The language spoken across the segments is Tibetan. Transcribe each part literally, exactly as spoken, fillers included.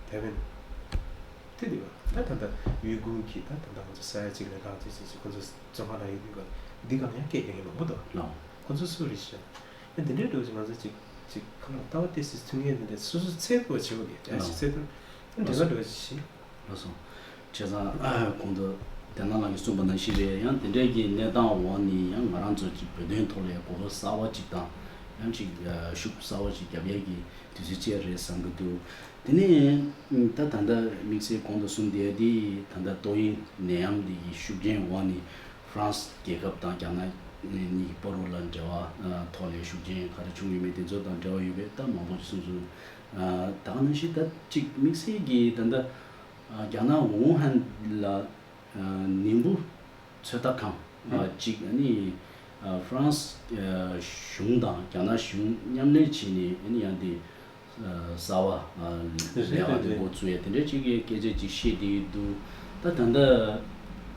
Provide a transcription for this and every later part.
ཐའེ་ཝན་དེ་འདི་བ་ད་ད་ད་ཡུ་གུར་གྱི་ད་ད་ད་ང་ཚོ་ས་ཡ་གཅིག་ལས་ལྷག་ཅིག་ཅིག་ཅིག་ཁོ་ཚོ་བཙོན་ཁང་ནང་ཡོད་དུས་ག་འདི་ག་ལ་ཡང་སྐད་རྒྱག་མཁན་མང་པོ་འདུག་ལགས། ཁོ་ཚོ་སུ་རེད་ཤག་ཡང་འདི་འདྲའི་འགྲོ་ཅིག་ང་ཚོ་ཅིག་ཅིག་ཁ་ལ་ལྟ་བ་ཏོག་ཙམ་མཐུན་མཁན་འདི་འདྲ་སོ་སོ་ཚད་མཐོ་བ་བྱེད་དགོས་ཀྱི་ཡ་ཞིག་ཚད་མཐོ་འདི་འདྲ་འགྲོ་ཅིག་ཤིག་ལགས་སོ། བྱས་ཙང་གོང་དུ་དེ་ན་ལགས་ཀྱིས་གསུངས་པ་ནང་བཞིན་རེད། ཡང་དེ་འདྲའི་གི་གནས་སྟངས་འོག་ནས་ཡང་ང་རང་ཚོ་ཅིག་བོད་དོན་ཐོག་ལ་གོ་སྐབས་གསར་བ་ཅིག་དང་ཡང་ཅིག་ཤུགས་གསར་བ་ཅིག་རྒྱབ་ཡས་ཀྱི་དུས་ཚོད་ཅིག་རེད་བསམ་གྱི་འདུག་དེ་ནས་ད་ད་ལྟ་དམིགས་བསལ་གོང་དུ་གསུངས་བསྡད་དེ་ད་ལྟ་ཏོག་དབྱིབས་ནད་ཡམས་འདི་གི་ཤུགས་རྐྱེན་འོག་ནས་ཧྥ་རན་སི་རྒྱལ་ཁབ་དང་རྒྱ་ནག་གཉིས་ཀྱི་བར་ལ་འབྲེལ་བ་ཐོག་ལ་ཤུགས་རྐྱེན་ག་རེ་བྱུང་ཡོད་མེད་དེ་ཚོ་དང་འབྲེལ་བ་ཡོད་པའི་ད་མང་པོ་ཅིག་གསུངས་སོང་། ད་ག་ནང་བཞིན་ད་ཅིག་དམིགས་བསལ་གྱི་ད་ལྟ་རྒྱ་ནག་ཝུ་ཧན་ལ་ནད་འབུ་ཚོད་ལྟ་ཁང་གཅིག་ཨ་ནི་ཧྥ་རན་སི་གཞུང་དང་རྒྱ་ནག་གཞུང་མཉམ་ལས་བྱས་ནས་ཨ་ནི་ཡང་དེ་གསར་བ་ལས་ཀ་དེ་འགོ་བཙུགས་ཡ་དེ་འདྲ་ཅིག་གི་སྐད་ཆ་ཅིག་བཤད་བསྡད་ཀྱི་འདུག་ད་ད་ལྟ་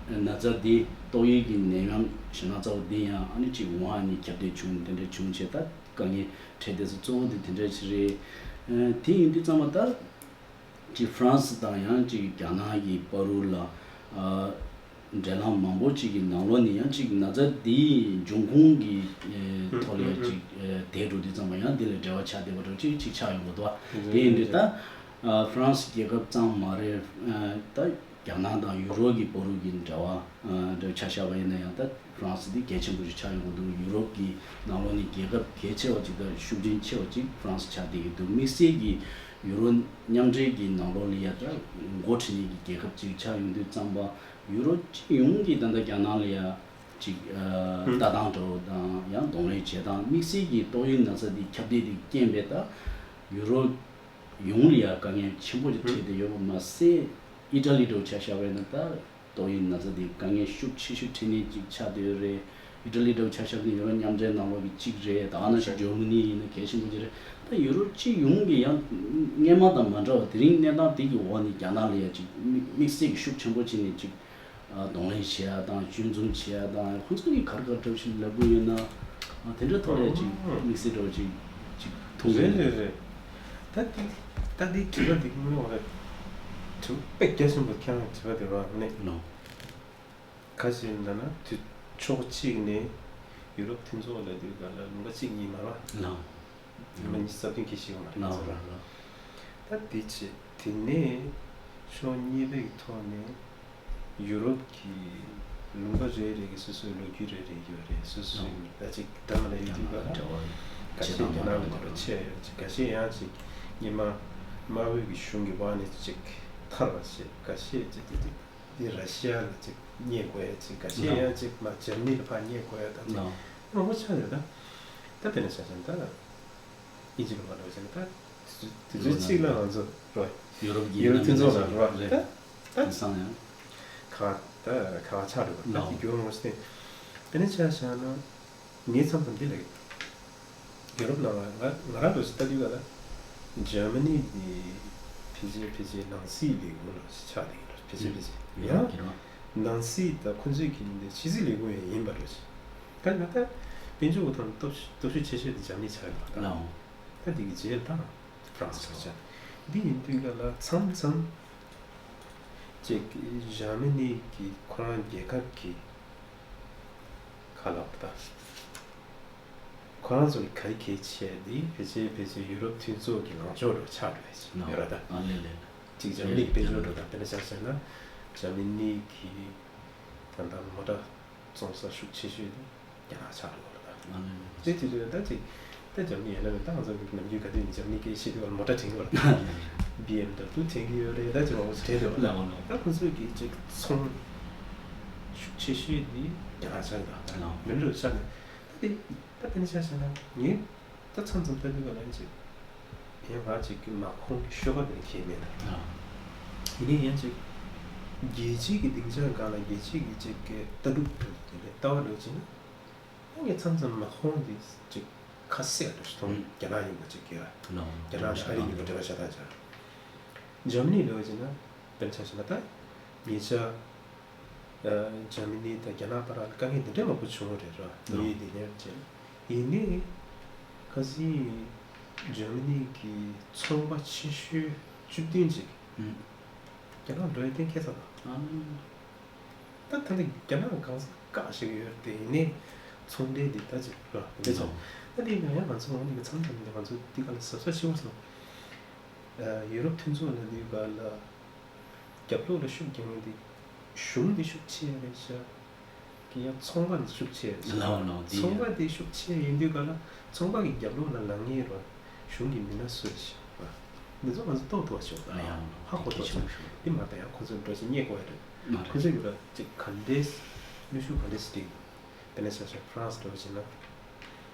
ན་ཚ་འདི་ཏོག་དབྱིབས་ཀྱི་ནད་ཡམས་ཞེད་སྣང་ཚ་པོ་འདི་ཡང་ཨ་ནི་ཅིག་ཝུ་ཧན་ནས་ཁྱབ་གདལ་བྱུང་དེ་འདྲ་བྱུང་བྱས་ད་དཀའ་ངལ་འཕྲད་བསྡད་ས་གཙོ་བོ་འདི་དེ་འདྲ་ཅིག་རེད། དེ་ཡིན་དུས་ཙམ་པ་ད། ཅིག་ཧྥ་རན་སི་དང་ཡང་ཅིག་རྒྱ་ནག་གི་བར་ལ་ཨ་འབྲེལ་ལམ་མང་པོ་ཅིག་གི་ནང་ལོགས་ནས་ཡང་ཅིག་ན་ཚ་འདིའི་འབྱུང་ཁུངས་ཀྱི་ཨེ་ཐོག་ལ་ཡང་ཅིག་ཨེ་དེ་འགྲོ་དུས་ཙམ་པ་ཡང་འདི་ལ་འབྲེལ་བ་ཆགས་བསྡད་པ་འདྲ་ཅིག་ཅིག་ཆགས་ཡོང་གི་འདུག་བ། དེ་ཡིན་དུས་ད་ཨ་ཧྥ་རན་སི་རྒྱལ་ཁབ་ཙམ་མ་རེད། ཨ་ད་རྒྱ་ནག་དང་ཡུ་རོབ་ཀྱི་བར་གྱི་འབྲེལ་བ་ཨ་འདྲ་ཆ་བཞག་པ་ཡིན་ན་ཡང་ད་ཧྥ་རན་སི་འདི་གལ་ཆེན་པོ་ཞིག་ཆགས་ཡོང་གི་འདུག་ཡུ་རོབ་ཀྱི་ནང་ལོགས་ནས་རྒྱལ་ཁབ་གལ་ཆེ་བ་ཅིག་དང་ཤུགས་རྐྱེན་ཆེ་བ་ཅིག་ཧྥ་རན་སི་ཆགས་བསྡད་ཀྱི་འདུག་དམིགས་བསལ་གྱི་ཡུ་རོ་མཉམ་འབྲེལ་གྱི་ནང་ལོགས་ལ་ཡ་ད་འགོ་ཁྲིད་མཁན་གྱི་རྒྱལ་ཁབ་ཅིག་ཆགས་ཡོང་དུས་ཙམ་པ་ཡུ་རོ་སྤྱི་ཡོངས་ཀྱི་ད་ལྟ་རྒྱ་ནག་ལ་ཡ་ཅིག་ཨ་ལྟ་སྟངས་འདྲ་བོ་དང་ཡང་གདོང་ལེན་བྱེད་སྟངས་དམིགས་བསལ་གྱི་ཏོག་དབྱིབས་ན་ཚ་འདི་ཁྱབ་གདལ་འདི་རྐྱེན་པས་ད་ཡུ་རོ་ཡོངས་ལ་ཡ་དཀའ་ངལ་ཆེན་པོ་ཞིག་འཕྲད་བསྡད་ཡོད་པ་མ་ཟད་ཨི་ཊ་ལི་འདྲ་བོ་ཆ་བཞག་པ་ཡིན་ན་ད། ཏོག་དབྱིབས་ན་ཚ་འདི་དཀའ་ངལ་ཤུགས་ཆེ་ཤོས་འཕྲད་མཁན་ཅིག་ཆགས་བསྡད་ཡོད་རེད། ཨི་ཊ་ལི་འདྲ་བོ་ཆ་བཞག་ན་ཡུ་རོབ་མཉམ་འབྲེལ་ནང་ལོགས་ཀྱི་གཅིག་རེད། ད་ག་ནང་བཞིན་ཇར་མ་ནི་ཡིན་ན་གལ་ཆེན་པོ་ཅིག་རེད། ད་ཡུ་རོབ་སྤྱི་ཡོངས་ཀྱི་ཡང་སྔོན་མ་དང་མ་འདྲ་བ་དེ་རིང་གནས་སྟངས་དེ་གི་འོག་ནས་རྒྱ་ནག་ལ་ཡ་ཅིག་དམིགས་དམིགས་བསལ་གྱི་ཤུགས་ཆེན་པོ་བྱས་ནས་ཅིག་གདོང་ལེན་བྱེད་ཡ་དང་གཅུན་འཛུམ་བྱེད་ཡ་དང་ཁོང་ཚོ་གིས་ག་རེ་ག་རེ་འདྲ་བོ་ཞིག་ལབ་ཀྱི་ཡོད་ན་དེ་འདྲ་ཐོག་ལ་ཡ་ཅིག་དམིགས་བསལ་འདྲ་བོ་ཅིག་ཅིག་མཐོང་གི་རེད་ཡོད། རེད་རེད། ད་འདི་ད་འདི་དྲི་བ་འདི་དངོས་གནས་དྲི་བ་དཔེ་རྒྱ་ཆེན་པོ་ཁྱེད་རང་དྲི་བ་དེ་རང་ནས། ལགས། ག་ཅི་ལབ་ན་དུས་ཕྱོགས་གཅིག་ནས་ཡུ་རོབ་མཐུན་ཚོགས་ལབ་དུས་ག་ལ་ལུང་པ་གཅིག་གཉིས་མ་རེད་བ། ལགས། ལུང་པ་གཉིས་རྩ་དོན་གྱི་ཞིག་མ་རེད་ང་ལགས་ཚོ་ར། ལགས། ད་འདི་བྱས་དེ་ནས་ཕྱོགས་གཉིས་པའི་ཐོག་ནས་ཡུ་རོབ་ཀྱི་ལུང་པ་རེ་རེ་གི་སོ་སོའི་ལོ་རྒྱུས་རེ་རེ་ཡོད་རེད། སོ་སོའི་ལགས། ད་ཅིག་ད་མ་ལ་ཡོད་དུས་ག་ལ་འབྲེལ་བ་ག་ཅིག་རྒྱ་ནག་ལ་འབྲེལ་བ་ཆེ་ཡོད་ཅིག་ག་ཅིག་ཡང་ཅིག་སྔོན་མ་དམར་པོའི་གི་གཞུང་གི་འོག་ནས་ཅིག་ཐར་བ་བྱས་ག་ཅིག་ཅིག་ཅིག་ཅིག་འདི་ར་ཤི་ཡ་ལ་ཅིག་བསྙེག་དགོས་ཡ་ཅིག་ག་ཤེད་ཡ་ཅིག་མ་འཇར་མ་ནི་ལ་ཕར་བསྙེག་དགོས་ཡ་དང་ཅིག་ལགས། མང་པོ་ཆགས་ཡོད་ད། ད་དེ་ནས་ཆ་བཞག་ན་ད་ཨིན་ཇི་ལ་མ་འགྲོ་བཞིན་ད་དུས་ཚོད་གཅིག་ལ་ང་ཚོ་རོ་ཡུ་རོབ་ཀྱི་ཡུ་རོབ་མཐུན་ཚོགས་ལ་རོ་རེད། ད་ད་དེང་སང་ཡང་ཁ་ད་ཁ་བ་ཆགས་འགྲོ་བ་ད་ལགས། དེ་རྒྱུ་མང་པོ་ཞིག་དེ་ནས་ཆ་བཞག་ན། ངས་མཚམས་མཚམས་འདི་ལབ་ཀྱི་འདུག་ཡུ་རོབ་ནང་ལ་ང་ང་རང་འདྲ་ཞིག་ལྟ་དུས་ག་ལ་འཇར་མ་ནི་འདི་ཕལ་ཆེར་ཕལ་ཆེར་ནང་སྲིད་ལས་ཁུངས་འདྲ་ཞིག་ཆགས་བསྡད་ཀྱི་འདུག་ཕལ་ཆེར་ཕལ་ཆེར་ཡང་ནང་སྲིད་དང་ཁོ་ཚོས་ཀྱི་འདི་ཕྱི་སྲིད་ལས་ཁུངས་ཡང་ཡིན་པ་འདྲ་ཞིག་ད་ང་ད་དཔལ་འབྱོར་གྱི་ཐོག་ནས་སྟོབས་ཤུགས་སྟོབས་ཤུགས་ཆེ་ཤོས་དེ་འཇར་མ་ནི་ཆགས་ཡོད་པ་ད་ལགས། ད་འདི་གི་རྗེས་ལ་ད་ཧྥ་རན་སི་ཆགས། འདི་ཡིན་དུས་ག་ལ་མཚམས་མཚམས་ཅིག་འཇར་མ་ནི་གི་ཁོ་རང་རྒྱལ་ཁབ་ཀྱི་ཁ་ལག་ད། ཁོ་རང་ཚོ་གི་གལ་གལ་ཆེ་འདི་ཕལ་ཆེར་ཕལ་ཆེར་ཡུ་རོབ་མཐུན་ཚོགས་ཀྱི་ལངས་ཕྱོགས་རུ་ཆགས་འགྲོ་བས་ཅིག་ཡོད་ར་ད། ཨ་ལེ་ལེ། ཅིག་འཇར་མ་ནི་གི་དཔལ་འབྱོར་འགྲོ་ད་དཔེར་ན་ཆ་བཞག་ན་འཇར་མ་ནི་གི་ད་ལྟ་མོ་ཊ་བཙོང་ས་ཤུགས་ཆེ་ཤོས་འདི་རྒྱ་ནག་ཆགས་འགྲོ་ར་ད། ཨ་ལེ་ལེ། དེ་དེ་དུས་ད་ཅིག་ད་འཇར་མ་ནི་ཡིན་ན་ད་ང་ཚོ་གི་ནམ་རྒྱུན་ག་དུས་ནས་འཇར་མ་ནི་སྐད་བཤད་དུས་ལ་མོ་ཊ་དྲན་གི་ཡོད་ར་ད། བི་ཨེམ་ཌབ་ལུ་དྲན་གི་ཡོད་རེད་ད་ཅིག་མང་པོ་ཞིག་དྲན་འདུག་ལ་ལ་ལ། ད་ཁོ་ཚོས་གི་ཅིག་ཚོང་ཤུགས་ཆེ་ཤོས་འདི་རྒྱ་ནག་ཆགས་འདུག་ད་ལ་མི་འགྲོ་ཆགས་ནས། ད་དེ་ད་དེ་ནས་ཆ་བཞག་ན་ངས་ད་མཚམས་མཚམས་ལྟ་དུས་ག་ལ་ཅིག་ཡང་ང་ཅིག་གི་མ་ཁོང་གི་ཤོ་ག་དེ་ཁྱེད་མེད་ན། ཡིན་ནའི་ཡང་ཅིག་རྒྱལ་སྤྱིའི་གི་སྡིངས་ཆ་སྒང་ལ་རྒྱལ་སྤྱིའི་གི་ཅིག་གི་ལྟ་གྲུབ་དེ་ལས་ལྟ་བ་འགྲོ་ཅིག་ན་ད་ངས་མཚམས་མཚམས་མ་ཁོང་དེ་ཅིག་ཁ་གསལ་དུ་མཐོང་རྒྱ་ནག་ཡིན་པ་ཅིག་གི་ར་རྒྱ་ནག་དང་ཨ་རི་གཉིས་པོ་འབྲེལ་བ་ཤ་སྟག་ཅིག་ར། འཇར་མ་ནི་ལོས་ཅིག་ན་དཔེར་ཆ་བཞག་ན་ད་ཉེ་ཆར། འཇར་མ་ནི་དང་རྒྱ་ནག་བར་ལ་དཀའ་ངལ་འདི་འདྲ་མང་པོ་བྱུང་བ་རེད་ར། ལོ་ཡི་འདི་ཉེར་བཅས། ཡིན་ནའི་ཁ་སང་འཇར་མ་ནི་གི་ཚོང་པ་ཆེ་ཤོས་བཅུ་བདུན་ཅིག་ རྒྱ་ནག་འགྲོ་ཡ་གཏན་འཁེལ་ཚར་དང་། ད་ད་ལྟ་རྒྱ་ནག་གང་ས་བཀག་བཞག་གི་ཡོད་རེད་དེ། ཡིན་ནའི་ཚོང་འབྲེལ་འདི་ད་ཅིག་ར་དེ་ཚོ་ད་འདི་ཡང་ཡང་ང་ཚོ་འོང་ནི་གི་མཚམས་མཚམས་འདི་ང་ཚོ་འདི་ག་ལ་གཟབ་གཟབ་ཤེས་དགོས་སོང་། ཡུ་རོབ་མཐུན་ཚོགས་ལ་འདི་ག་ལ་རྒྱབ་ལོགས་ལ་ཤུགས་རྒྱག་མཁན་འདི་གཞུང་འདི་ཤུགས་ཆེ་རེད་ཤག་གི་ཡང་ཚོང་པ་ཤུགས་ཆེ་རེད་ཤག་ལའོ་ལའོ་དེ་ཚོང་པ་དེ་ཤུགས་ཆེ་ཡིན་དུས་ག་ལ་ཚོང་པ་གི་རྒྱབ་ལོགས་ལ་ལངས་ངེས་རོགས་གཞུང་གི་མི་སྣ་སུ་རེད་ཤག་འདི་ཚོ་ང་ཚོ་རྟོགས་ཐུབ་པ་ཞིག་ཡོད་ད། ཡང་ཧ་གོ་ཐུབ་ས་འདི་མ་གཏོགས་ཡང་ཁོ་ཚོ་འགྲོ་ཞིག་རྙེད་དགོས་ཡ་རེད། ཁོ་ཚོ་ཡོད་ད་ཅིག་ག་འདྲས་གནོན་ཤུགས་ག་འདྲས་སྒྲིག་དཔེར་ན་ཆ་བཞག་ཧྥ་རན་སི་འགྲོ་བ་བྱས་ན།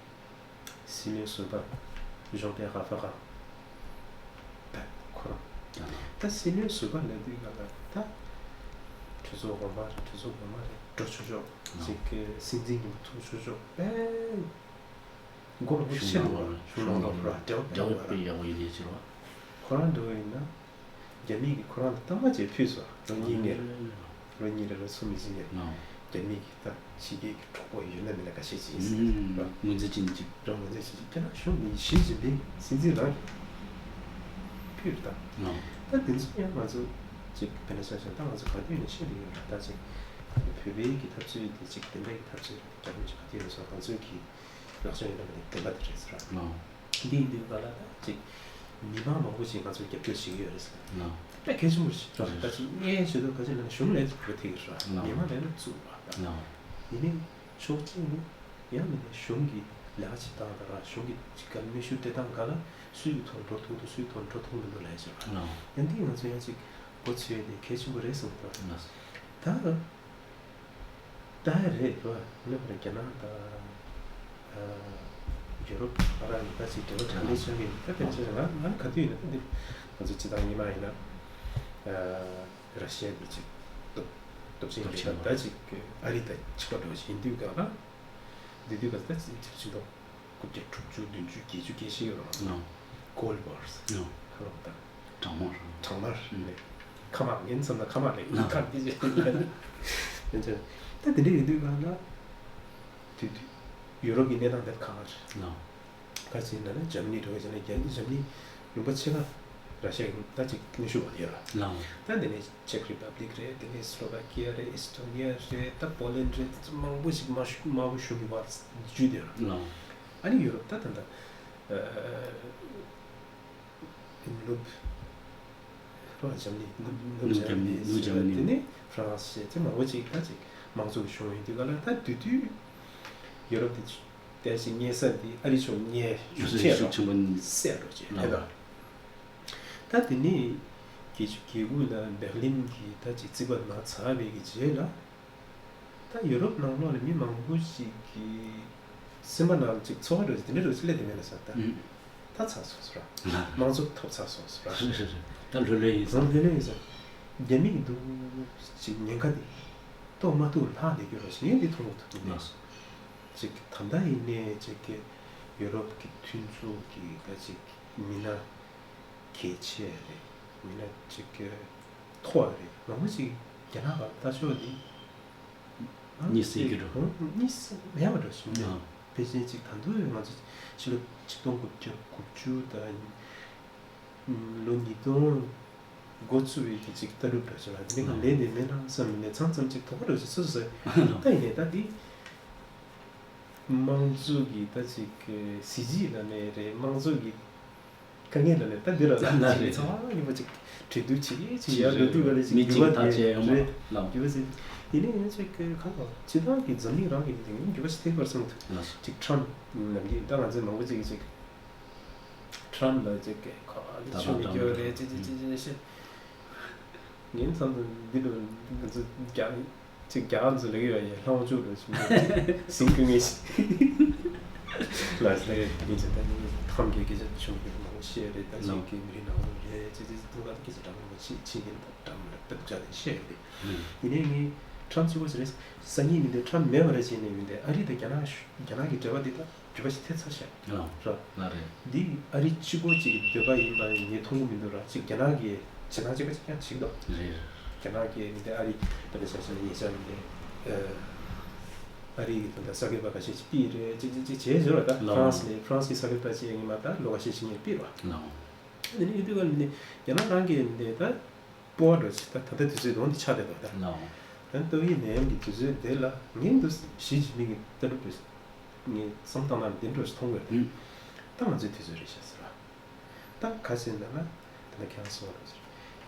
སྲིད་བློན་ཟུར་པ་ཇོན་པེ་ཧ་ཧྥ་ཁ་ད་ཁོ་རང་། ད་སྲིད་བློན་ཟུར་པ་ལབ་དུས་ག་ལ་ད་གྲོས་ཚོགས་གོང་མ་རེད། གྲོས་ཚོགས་གོང་མ་རེད། འགྲོ་ཆོག་ཆོག་ཅིག་གི་སྲིད་འཛིན་གྱི་ཐུག་ཆོག་ཆོག་དཔེ་མགོ་ལ་མགོ་གཞི་ལ་གཞུང་ནང་ལ་གཞུང་ནང་ལ་འགྲོ་བ་འདྲ་བ་དཔེ་ཡག་པོ་ཡིན་ནའི་ཕྱིར་བ། ཁོ་རང་འགྲོ་བ་ཡིན་ན། རྒྱ་མི་གིས་ཁོ་རང་ལ་གཏམ་བརྗོད་ཕུལ་སོང་། ལོ་གཉིས་ནས་ལོ་གཉིས་རེ་ལོ་གསུམ་ཡིན་ཟིན་ནས་རྒྱ་མི་གིས་ད་ཕྱི་རྒྱལ་གྱི་གྲོགས་པོ་ཡོད་ན་མེད་ན་ཁ་ཤས་ཅིག་ཡིན་ཟིན་ར། ངོས་འཛིན་བྱེད་ཅིག་ར། ངོས་འཛིན་བྱེད་ཅིག་ཁྱེད་རང་གཞུང་ནས་ཞི་ཅིན་ཕིང་སྲིད་འཛིན་རང་གིས་ཕུལ་རེད་ད། ད་དེ་ཚོ་ཡང་ང་ཚོ་ཅིག་དཔེར་ན་ཆ་བཞག་ད་ང་ཚོ་ག་དུས་ནས་བཤད་བསྡད་ཡོད་ར། ད་ཅིག་བོད་པའི་གི་འཐབ་རྩོད་དེ་ཅིག་བདེན་པའི་གི་འཐབ་རྩོད་རེད། རྒྱ་མི་ཅིག་ག་དུས་ནས་སོང་ང་ཚོའི་གི་ལག་ཆ་ཡོད་ན་མེད་ན་བདེན་པ་དེ་རེད་ཟེར་ར། འདི་ཡིན་དུས་ག་ལ་ད་ཅིག་མི་མང་མང་པོ་ཞིག་ང་ཚོར་རྒྱབ་སྐྱོར་བྱེད་ཀྱི་ཡོད་རེད་ཟེར། དཔེ་གལ་ཆེན་པོ་ཞིག་རེད། ད་ཅིག་ངས་ཞུ་དོན་ག་ཅིག་ལབ་ན་གཞུང་ལས་ཚུགས་པ་ཐིག་ར། མི་མང་ལས་ན་ཚུགས་པ་ད། ཡིན་ནའི་ཕྱོགས་གཅིག་ནས་ཡང་མིན་ནའི་གཞུང་གི་ལས་ཀ་བྱེད་སྟངས་དང་ར་གཞུང་གི་ཅིག་ག་གནོན་ཤུགས་སྤྲད་སྟངས་ག་ལ་སུའི་གི་ཐོག་འགྲོ་ཐུབ་འདུག་སུའི་ཐོག་འགྲོ་ཐུབ་མི་འདུག་ལབ་ཡ་ཞིག་ར། ཡང་འདི་ང་ཚོ་ཡང་ཅིག་མགོ་ཚོས་ནས་གལ་ཆེན་པོ་རེད་བསམ་གི་འདུག་ད། ད་རེད་བ། ནི་བར་རྒྱ་ནག་དང་ཡུ་རོབ་བར་ལ་ད་ཅིག་འབྲེལ་བ་ག་འདྲ་ཆགས་ཀྱི་ཡོད། ད་དཔེར་ན་ང་ང་ག་དུས་ཡིན་ན་ད་འདི་ང་ཚོ་སྤྱི་བཏང་ཉི་མ་ཡིན་ན་ར་ཤི་ཡ་འདི་ཅིག་སྟོབས་སྟོབས་ཆེན་རེད། ད་ཅིག་ཨ་རི་དང་གཅིག་པ་འདྲ་བོ་ཞིག་ཡིན་དུས་ག་ལ་འདི་དུས་ག་ད་ཅིག་ཅིག་ཅིག་འདུག་དགུ་བརྒྱ་དྲུག་ཅུ་བདུན་ཅུ་བརྒྱད་ཅུ་སྐད་བཤད་ཡོད་རེད་བ། ནོ། Cold Wars ནོ། ཁ་ལོ་ད། གྲང་མོ་རེད། གྲང་མོ་རེད། ཁ་མ་ངན་ཙམ་ན་ཁ་མ་རེད། ནོ། ཁ་དེ་ཅི་ཡིན་ཅི། ད་དེ་འདྲ་ཡིན་དུས་གང་ལ། དུས་དུས་ཡུ་རོབ་ཀྱི་གནས་སྟངས་དེ་གང་ལ་རེད། ནོ། ག་ཅི་ཡིན་ན་ན་འཇར་མ་ནི་འགྲོ་གི་ཅི་ན་རྒྱ་འཇར་མ་ནི་ལུང་པ་ཕྱེད་ཀ་ར་ཤི་ཡ་གི་ད་ཅིག་གནོན་ཤུགས་བ་དེ་ར། ནོ། ད་དེ་ནས། Czech Republic རེད། དེ་ནས་Slovakia རེད། Estonia རེད། ད་Poland རེད། ད་ཚོ་མང་པོ་ཞིག་དམར་ཤོག་དམར་པོ་གཞུང་གི་བར་འཇུས་བསྡད་ཡོད་རེད། ཨ་ནི་ཡུ་རོབ་ད་ད་ད་ནུབ་ནུབ་འཇར་མ་ནི་ནུབ་ནུབ་འཇར་མ་ནི་ནུབ་འཇར་མ་ནི་དེ་ནས་ཧྥ་རན་སི་བྱས་ཚེ་མང་པོ་ཅིག་ད་ཅིག་དམངས་གཙོ་གི་གཞུང་ཡིན་དུས་ག་ལ་ད་དུས་དུས་ཡུ་རོབ་དེ་ད་ཅིག་ཉེ་ས་དེ་ཨ་རི་ཕྱོགས་ཉེ་ཤུགས་ཆེ་རོ་ཤུགས་ཆེན་པོ་ནི་སད་རོ་ཅེ་ལ་ད་ད་དེ་ནས་རྒྱལ་རྒྱལ་ཁབ་ལ་བེར་ལིན་གྱི་ད་ཅིག་རྩིག་པ་ནང་ཚར་བའི་གི་རྗེས་ལ། ད་ཡུ་རོབ་ནང་ལོགས་ལ་མི་མང་པོ་ཞིག་གིས་སེམས་པ་ནང་ཅིག་ཚོར་བ་འདྲ་ཅིག་དེ་འདྲ་འདྲ་ཅིག་སླེབས་བསྡད་མེད་ན་ཟེར། ད་ད་ཚར་སོང་ཟེར་ར། དམངས་གཙོ་ཐོབ་ཚར་སོང་ཟེར་ར། རེད་རེད་རེད། ད་ལྷོད་ལྷོད་ཡིན་ཟེར། ལྷོད་ལྷོད་ཡིན་ཟེར། རྒྱ་མི་གི་འདུག་ཅིག་ཉེན་ཁ་དེ་གཏོར་མ་ཐུབ་ལྷག་བསྡད་རྒྱུ་རོ་ཞིག་ངས་འདི་མཐོང་གི་འདུག་ཅིག་ད་ལྟ་ཡིན་ནའི་ཅིག་གི་ཡུ་རོབ་ཀྱི་མཐུན་ཚོགས་ཀྱི་ད་ཅིག་མི་སྣ་གལ་ཆེ་རེད། མི་སྣ་ཅིག་གི་མཐོ་བ་རེད། མང་པོ་ཅིག་རྒྱ་ནག་ལ་ལྟ་ཕྱོགས་འདི་གཉིད་སད་ཀྱི་འགྲོ། གཉིད་སད་མེད་པ་འགྲོ་ཞིག་མེད། ཕལ་ཆེར་ཅིག་ད་དུང་ང་ཚོ་ཕྱི་ལོ་ཆིག་སྟོང་དགུ་བརྒྱ་དགུ་བཅུ་དང་ལོ་ཉིས་སྟོང་འགོ་ཚུགས་པའི་གི་ཅིག་ལྟ་གྲུབ་འདྲ་ཞིག་ལ་དེ་ནས་ལན་དེ་མེད་ན་བསམ་མི་ནས་མཚམས་མཚམས་ཅིག་དོགས་པ་འདྲ་ཞིག་སོ་སོ་ཟེར། ད་ཡིན་ནའི་ད་འདི་དམངས་གཙོ་གི་ད་ཅིག་གི་གཟི་བརྗིད་ལ་ནས་རེད། དམངས་གཙོ་གི་དཀའ་ངལ་ལ་ནས་ད་འདི་ར་ལ་ན་ཅིག་རེད། ཚ་བ་ཡིན་པ་ཅིག་གྲོས་བསྡུར་བྱེད་ཀྱི་ཅིག་ཡར་འགྲོ་དུས་ག་ལ་ཅིག་མི་འགྱུར་བ་ཅིག་ཐག་བཅད་ཡོང་བ་རེད། ལགས། འགྱུར་བ་ཟེར། ཡིན་ནའི་ཡང་ཅིག་གི་གང་ལ་སྤྱི་བཏང་གི་འཛམ་གླིང་རང་གི་འདི་འགྱུར་བ་ཞིག་ཐེབས་པར་སོང་ཐུབ། ལགས། ཅིག་ཁྲམ་ནམ་རྒྱུན་ད་ང་ཚོའི་མང་པོ་ཅིག་གིས་ཅིག་ཁྲམ་ལ་ཅིག་གི་ཁ་ལ་ད་ཆུ་མི་ད་སྐྱོ་རེད་ཅིག་ཅིག་ཅིག་ཅིག་ཤེས། ངའི་མཚམས་སུ་འདི་འདྲ་ང་ཚོ་རྒྱ་ཅིག་རྒྱ་གར་ཚོ་ལ་ཡོད་ཡ་ལྷ་དབང་ཕྱུག་ལ་ཞིག་ཟིང་སྐུ་ངེས་ཤིག་ལ་ཟེར་ཡ་དེ་ཚོ་ད་ནི་ཁམས་ཀྱི་སྐད་ཆ་ཆུང་གི་མང་པོ་བཤད་རེད། ད་ཅིག་གི་མི་རིགས་ནང་ལོགས་རེད་ཅིག་ཅིག་ཐུག་ག་སྐད་ཆ་འདྲ་མང་པོ་ཅིག་ཕྱི་རྒྱལ་ད་འདྲ་མི་འདྲ་དཔེ་ཐུག་ཅག་དེ་བཤད་རེད། ཡིན་ནའི་ངས་ཁྲམ་གཅིག་པོ་ཞིག་རེད་ས་ངེས་མི་འདུག་ཁྲམ་མེད་པ་རེད་བྱས་ནས་མི་འདུག་ཨ་རི་དང་རྒྱ་ནག་རྒྱ་ནག་གི་འབྲེལ་བ་འདི་ད། འགྱུར་བ་ཞིག་ཐེབས་ཚར་ཤག་ལགས། ར། ལགས་རེད། འདི་ཨ་རི་གཅིག་པོ་གཅིག་གི་འདོད་པ་ཡིན་པ་ངས་མཐོང་གི་མི་འདུག་ར། གཅིག་རྒྱ་ནག་གིས་བྱེད་སྟངས་གཅིག་པ་གཅིག་ཀྱང་བྱེད་ཀྱི་འདུག་རེད། རྒྱ་ནག་གིས་མི་འདི་ཨ་རི་དཔེར་ན་ཆ་བཞག་ན་ཉེ་ཆར་མི་འདི་ཨ་རི་གི་ད་ལྟ་གསར་འགོད་པ་ཁ་ཤས་ཅིག་ཕུད་རེད་ཅིག་ཅིག་ཅིག་བྱས་ཟེར་བ་ད། ལགས། ཧྥ་རན་སི་ནས་ཧྥ་རན་སི་གི་གསར་འགོད་པ་ཅིག་ཡིན་མ་ད་ལོ་ཁ་ཤས་ཅིག་ངས་ཕུད་ར། ལགས། དེ་ནས་ཡོད་དུས་ག་ལ་མི་འདི་རྒྱ་ནག་རང་གིས་མི་འདི་ད། སྤོ་བ་འདྲ་ཞིག་ད་ད་ལྟ་དུས་ཚོད་འདི་འདི་ཆགས་བསྡད་འདུག་ད། ལའོ། ད་ཏོག་དབྱིབས་ནད་ཡམས་ཀྱི་དུས་ཚོད་འདི་ལ་ངས་འདུག་ཞི་ཅིན་ཕིང་གི་ལྟ་གྲུབ་འདྲ་ཞིག་ངས་བསམ་བཏང་ན་འདི་འདྲ་ཞིག་མཐོང་གི་རེད། ཨུམ། ད་ང་ཚོའི་དུས་ཚོད་རེད་ཤག་ཟེར་བ། ད་ག་ཟེར་ན་ན་ད་ལྟ་ཁྱེད་རང་གསུངས་པ་རེད།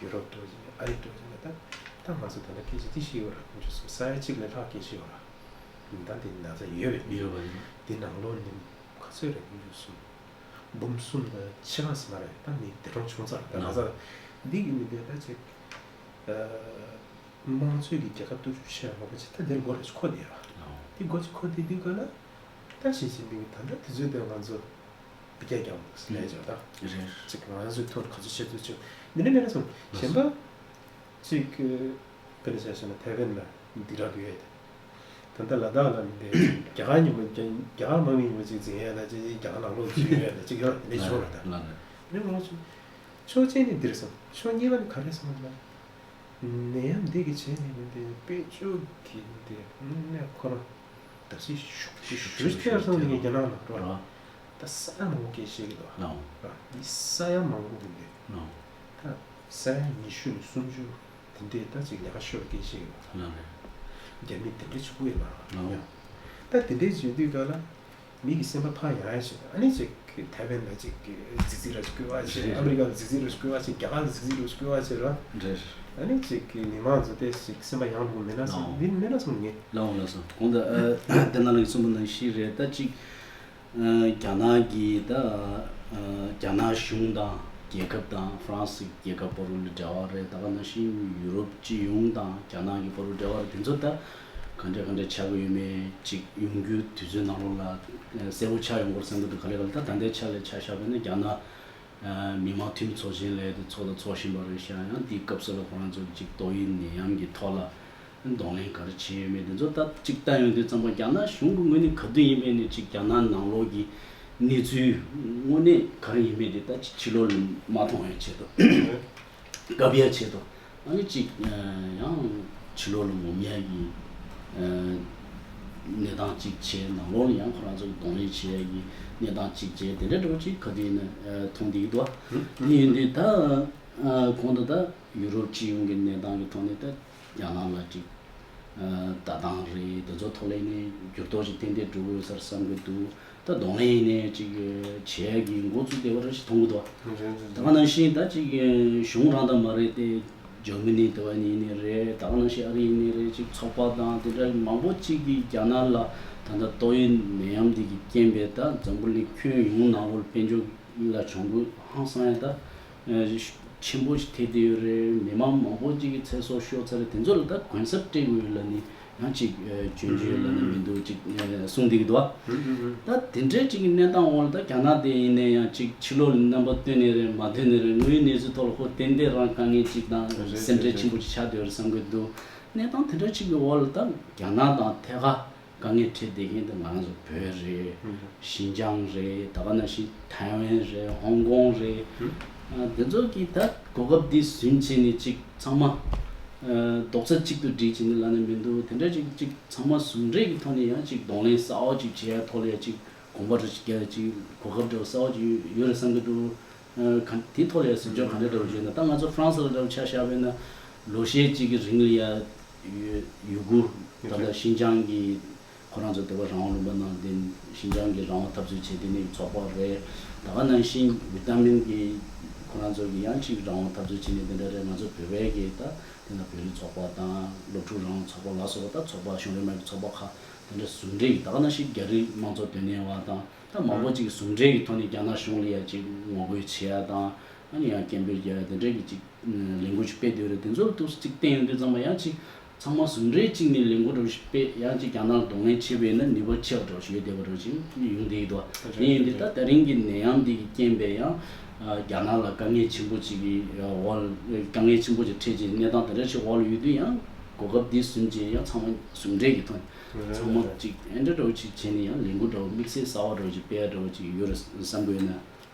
ཡུ་རོབ་འགྲོ་བཞིན་ཨ་རི་འགྲོ་བཞིན་ད་ད་ང་ཚོ་ད་ལྟ་སྐད་ཆ་འདི་བཤད་ཡོད་ར། ཁོང་ཚོ་ས་ཡ་གཅིག་ལས་ལྷག་སྐད་ཆ་ཡོད་ར། ད་འདི་ན་ཚ་ཡོད་པས། ཡོད་པ་ཡིན། འདི་ནང་ལོགས་ནི་ག་ཚོད་རེད། ཁོང་ཚོ་གསུམ། འབུམ་གསུམ་དང་ཕྱེད་ཀ་ཟེར་མ་རེད། ད་མི་དེ་གྲངས་ཆུང་ཙག་ད་ང་ཚ་འདི་གི་མི་དེ་ད་ཅིག་དམངས་གཙོའི་གི་རྒྱལ་ཁབ་སྟོབས་ཤུགས་ཆེ་བ་མང་པོ་ཅིག་ད་དེར་མགོ་རེ་ཅིག་འཁོར་བསྡད་ཡོད་ར། དེ་མགོ་ཅིག་འཁོར་བསྡད་དུས་ག་ལ་ད་ཞི་ཅིན་ཕིང་གི་ད་ལྟ་དུས་ཚོད་དེ་ང་ཚོ་བི་ཀ་རྒྱག་འདུག་ཟེར་ལས་བྱོས་ད། རེད། ཅིག་ང་ཚོའི་ཐོག་ག་ཚོད་ཆེ་ཚོད་ཆེ་འདི་ནས་མེད་ན་སོང་གཞན་པ། གཅིག་གི་དཔེར་ན་ཆ་བཞག་ན་ཐའེ་ཝན་ལ་འདི་རག་གི་ཡོད་དེ། ད་ལྟ་ལ་དྭགས་ལ་མི་འདི་རྒྱ་གར་ཉིན་མོ་རྒྱ་རྒྱ་གར་དམག་མི་ཉིན་མོ་གཅིག་འཛིང་ཡས་ལ་ཅིག་རྒྱ་གར་ནང་ལོགས་འཛིང་ཡས་ལ་གཅིག་ཡོད་དེ་འདྲ་ཞིག་ཡོད་རེད་ད། ལ་ལ། དེ་ནས་ང་ཚོ་ཕྱོགས་གཅིག་ནས་འདིར་སོང་། ཕྱོགས་གཉིས་པ་ནི་ག་རེ་སོང་ལ། ནད་ཡམས་འདི་གི་བྱས་ནས་མི་འདི་དཔལ་འབྱོར་གྱི་འདི་དངོས་གནས་ཁོ་རང་བརྡབ་གསིག་ཤུགས་ཀྱིས་ཤུགས་ཆེ་ཐེབས་སོང་ནས་རྒྱ་ནག་ནང་འགྲོ་བ། ད་ས་ཡ་མང་པོ་སྐད་ཆ་བཤད་ཀྱི་འདུག་ལའོ། ར་འདི་ས་ཡ་མང་པོ་གི་འདི། ལའོ། ད་ས་ཡ་ཉི་ཤུ་ནས་སུམ་ཅུ་དེ་འདྲའི་ད་ཅིག་ལས་ཀ་ཤོར་སྐད་ཆ་བཤད་ཀྱི་འདུག་ལ་རེད། རྒྱ་མི་དེ་འདྲའི་ཕྱུག་པོ་ཡིན་པ་ར། ལའོ། ད་དེ་འདྲའི་བརྗོད་དུས་ག་ལ། མི་གི་སེམས་པ་ཕར་ཡང་ཡང་བྱེད། ཨ་ནི་ཅིག་ཐའེ་ཝན་ལ་ཅིག་རྫིག་རྫིག་ར་ཅིག་བསྐུལ་བ་བྱེད། ཨ་མི་རི་ཀ་ལ་རྫིག་རྫིག་ར་ཅིག་བསྐུལ་བ་བྱེད། རྒྱ་གར་ལ་རྫིག་རྫིག་ར་ཅིག་བསྐུལ་བ་བྱེད་ར། རེད། ཨ་ནི་ཅིག་མི་མང་ཚོ་དེ་ཅིག་སེམས་པ་ཡང་ལོག་མེད་ན་སོང་། ལའོ། འདི་མེད་ན་སོང་ངས། ལའོ་ལ་སོང་གོང་དུ་ཨ་དེ་ནང་ལ་གསུངས་པ་ནང་བཞིན་རེད། ད་ཅིག་ཨ་རྒྱ་ནག་གིས་ད་ཨ་རྒྱ་ནག་གཞུང་དང་རྒྱལ་ཁབ་དང་ཧྥ་རན་སི་རྒྱལ་ཁབ་བར་ལ་འབྲེལ་བ་རེད། ད་ག་ནང་བཞིན་ཡུ་རོབ་སྤྱི་ཡོངས་དང་རྒྱ་ནག་གི་བར་ལ་འབྲེལ་བ་རེད། དེ་ཚོ་ད་ག་འདྲ་ག་འདྲ་ཆགས་ཀྱི་ཡོད་མེད་ཅིག་ཡོང་རྒྱུའི་དུས་ཚོད་ནང་ལོགས་ལ་གསལ་པོ་ཆགས་ཡོང་གི་རེད་བསམ་གྱི་འདུག་ག་ལེ་ག་ལེ་ད་ད་ལྟའི་ཆ་ལ་ཆ་བཞག་པ་ཡིན་ན་རྒྱ་ནག་མི་དམངས་འཐུས་མི་ཚོགས་ཆེན་ལས་དེ་ཚོགས་དང་ཚོགས་བཞིན་པ་རེད་ཤག་ཡང་དེའི་སྐབས་སུ་ལ་ཁོ་རང་ཚོ་ཅིག་ཏོག་དབྱིབས་ནད་ཡམས་ཀྱི་ཐོག་ལ་གདོང་ལེན་ག་རེ་བྱས་ཡོད་མེད་དེ་ཚོ་ད་ཅིག་ལྟ་ཡོང་དུས་ཙམ་པ་རྒྱ་ནག་གཞུང་གི་ངོས་ནས་ག་དུས་ཡིན་པའི་ནས་ཅིག་རྒྱ་ནག་ནང་ལོགས་ཀྱི་གནས་ཚུལ་དངོས་གནས་ག་རེ་ཡིན་མེད་དེ་ད་ཅིག་ཕྱི་ལོགས་ལ་མ་མཐོང་བའི་ཆེད་དུ། བཀབ་ཡ་ཆེད་དུ། ཨ་ནི་གཅིག་ཡང་ཕྱི་ལོགས་ལ་ངོམ་ཡ་གི་གནས་སྟངས་གཅིག་བྱས། ནང་ལོགས་ལ་ཡང་ཁོ་རང་ཚོ་གདོང་ལེན་བྱེད་ཡ་གི་གནས་སྟངས་གཅིག་བྱས། དེ་འདྲ་འདྲ་བོ་གཅིག་ག་དུས་ཡིན་ན་མཐོང་བསྡད་ཀྱི་འདུག་བ། དེ་ཡིན་དུས་ད་གོང་དུ་ད་ཡུ་རོབ་སྤྱི་ཡོངས་ཀྱི་གནས་སྟངས་ཀྱི་ཐོག་ནས་ད་རྒྱ་ནག་ལ་གཅིག་ལྟ་སྟངས་རེད། དེ་ཚོ་ཐོག་ལ་ནས་འགྱུར་ལྡོག་ཅིག་ཏན་ཏན་འགྲོ་གི་ཡོད་ས་རེད་བསམ་གྱི་འདུག་ད་གདོང་ལེན་ཡིན་ནའི་ཅིག་བྱེད་ཡ་གི་འགོ་བཙུགས་བསྡད་པ་རེད་ཞེས་མཐོང་གི་འདུག་ད་ག་ནང་བཞིན་ད་ཅིག་གཞུང་རང་དང་མ་རེད་དེ། འཇར་མ་ནི་དེ་བ་ཡིན་ནའི་རེད། ད་ག་ནང་བཞིན་ཨ་རི་ཡིན་ནའི་རེད། ཅིག་ཚོགས་པ་དང་དེ་འདྲ་མང་པོ་ཅིག་གིས་རྒྱ་ནག་ལ་ད་ལྟ་ཏོག་དབྱིབས་ནད་ཡམས་འདི་གི་རྐྱེན་པས་ད་འཛམ་བུ་གླིང་ཁྱོན་ཡོངས་ནང་ལོགས་དཔལ་འབྱོར་ལ་གྱོང་གུན་ཧང་སང་ཡ་ད་ཆེན་པོ་ཞིག་ཐེབས་བསྡད་ཡོད་རེད། མི་མང་མང་པོ་ཅིག་གི་ཚེ་སྲོག་ཤོར་ཚར་རེད། དེ་ཚོ་ལ་ད་གུན་གསབ་སྤྲད་དགོས་ཡོད་ལབ་ནས་ཡང་ཅིག་སྐྱོན་བརྗོད་ལབ་ན་མི་འདུག་ཅིག་གསུངས་བསྡད་ཀྱི་འདུག་བ། ད་དེ་འདྲའི་ཅིག་གི་གནས་སྟངས་འོག་ལ་ད་རྒྱ་ནག་དེ་ཡིན་ན་ཡང་ཅིག་ཕྱི་ལོགས་ལ་རྣམ་པ་སྟོན་ནས་རེད་མ་སྟོན་ནས་རེད། དངོས་ཡོད་གནས་ཚུལ་ཐོག་ལ་ཁོ་ཏན་ཏན་རང་དཀའ་ངལ་ཅིག་དང་སེམས་ཁྲལ་ཆེན་པོ་ཅིག་ཆགས་བསྡད་ཡོད་རེད་བསམ་གྱི་འདུག་གནས་སྟངས་དེ་འདྲ་ཅིག་གི་འོག་ལ་ད་རྒྱ་ནག་དང་ཐད་ཀ་དཀའ་ངལ་འཕྲད་བསྡད་མཁན་དེ་ང་རང་ཚོ་བོད་རེད། ཞིན་ཅང་རེད། ད་ག་ནང་བཞིན་ཐའེ་ཝན་རེད། ཧོང་ཀོང་རེད། ཨ་དེ་ཚོ་གི་ད་གོ་སྐབས་འདི་ཟིན་བྱས་ནས་ཅིག་ཚང་མ་ཨ་རྡོག་རྩ་གཅིག་ཏུ་སྒྲིལ་བྱས་ནས་ལབ་ན་མི་འདུག་དེ་འདྲ་ཅིག་ཅིག་ཚང་མ་ཟུང་འབྲེལ་གྱི་ཐོག་ནས་ཡང་ཅིག་གདོང་ལེན་གསར་པ་ཅིག་བྱེད་ཡ་ཐོག་ལ་ཡ་ཅིག་གོམ་པ་འདྲ་ཅིག་རྒྱག་ཡ་ཅིག་གོ་སྐབས་འདྲ་གསར་པ་ཅིག་ཡོད་རེད་བསམ་གྱི་འདུག་ཨ་ག་དེའི་ཐོག་ལ་ཡ་ཟིན་བྱ་ག་འདྲ་འདྲ་བོ་བྱས་ན། ད་ང་ཚོ་ཧྥ་རན་སི་ལ་འདྲ་བོ་ཆ་བཞག་པ་ཡིན་ན་ལོ་ཤས་ཅིག་གི་རིང་ལ་ཡ་ཡུ་ཡུ་གུར་ད་ལྟ་ཞིན་ཅང་གི་ཁོ་རང་ཚོ་དེ་བ་རང་དབང་ལུང་པ་ནང་བསྟན་ཞིན་ཅང་གི་རང་དབང་འཐབ་རྩོད་བྱེད་དེ་ནི་ཚོགས་པ་རེད། ད་ག་ནང་བཞིན་ཝི་ཏཱ་མིན་གྱི་ཁོ་རང་ཚོ་གི་ཡང་ཅིག་རང་དབང་འཐབ་རྩོད་བྱེད་ནི་དེ་འདྲ་རེད། ང་ཚོ་བོད་པའི་གི་ད་དེ་ན་བོད་རིགས་ཚོགས་པ་དང་སློབ་ཕྲུག་རང་དབང་ཚོགས་པ་ལ་སོགས་པ་ད་ཚོགས་པ་གཞུང་འབྲེལ་མ་ཡིན་པའི་ཚོགས་པ་ཁག་དེ་འདྲ་ཟུང་འབྲེལ་གྱི་ད་ག་ནང་བཞིན་རྒྱ་རིགས་དམངས་གཙོ་དོན་གཉེར་བ་དང་ད་མང་པོ་ཅིག་ཟུང་འབྲེལ་གྱི་ཐོག་ནས་རྒྱ་ནག་གཞུང་ལ་ཡ་ཅིག་ངོ་རྒོལ་བྱེད་ཡ་དང་ཨ་ནི་ཡང་སྐད་འབོད་རྒྱག་ཡ་དེ་འདྲ་གི་ཅིག་ལས་འགུལ་ཞིག་སྤེལ་བསྡད་ཡོད་རེད། དེ་ཚོ་ལ་ཐུགས་སུ་གཅིག་བསྟན་ཡོང་དུས་ཙམ་པ་ཡང་ཅིག་ཚང་མ་ཟུང་འབྲེལ་གཅིག་ནས་ལས་འགུལ་འདྲ་བོ་ཞིག་སྤེལ་ཡང་ཅིག་རྒྱ་ནག་ལ་གདོང་ལེན་བྱེད་པ་ཡིན་ན་ནུས་པ་ཆེ་བ་འདྲ་བོ་ཞིག་ཡོད་བསྡད་པ་འདྲ་བོ་ཞིག་ཡོང་བསྡད་ཀྱི་འདུག་བ། དེ་ཡིན་དུས་ད་ད་རིང་གི་ནད་ཡམས་འདི་གི་རྐྱེན་པས་ཡང་རྒྱ་ནག་ལ་དཀའ་ངལ་ཆེན་པོ་ཅིག་གི་འོག་ལ་དཀའ་ངལ་ཆེན་པོ་ཅིག་འཕྲད་ཅིག་གནས་སྟངས་དེ་འདྲ་ཞིག་འོག་ལ་ཡོད་དུས་ཡང་གོ་སྐབས་འདི་ཟིན་བྱས་ཡང་ཚང་མ་ཟུང་འབྲེལ་གྱི་ཐོག་ནས་ཚང་མ་ཅིག་ཨེ་འདྲ་འདྲ་བོ་ཅིག་བྱས་ནས་ཡང་ལས་འགུལ་འདྲ་བོ་དམིགས་བསལ་གསར་པ་འདྲ་བོ་ཅིག་སྤེལ་ཡ་འདྲ་བོ་ཅིག་ཡོད་རེད་བསམ་གྱི་ཡོད་ན།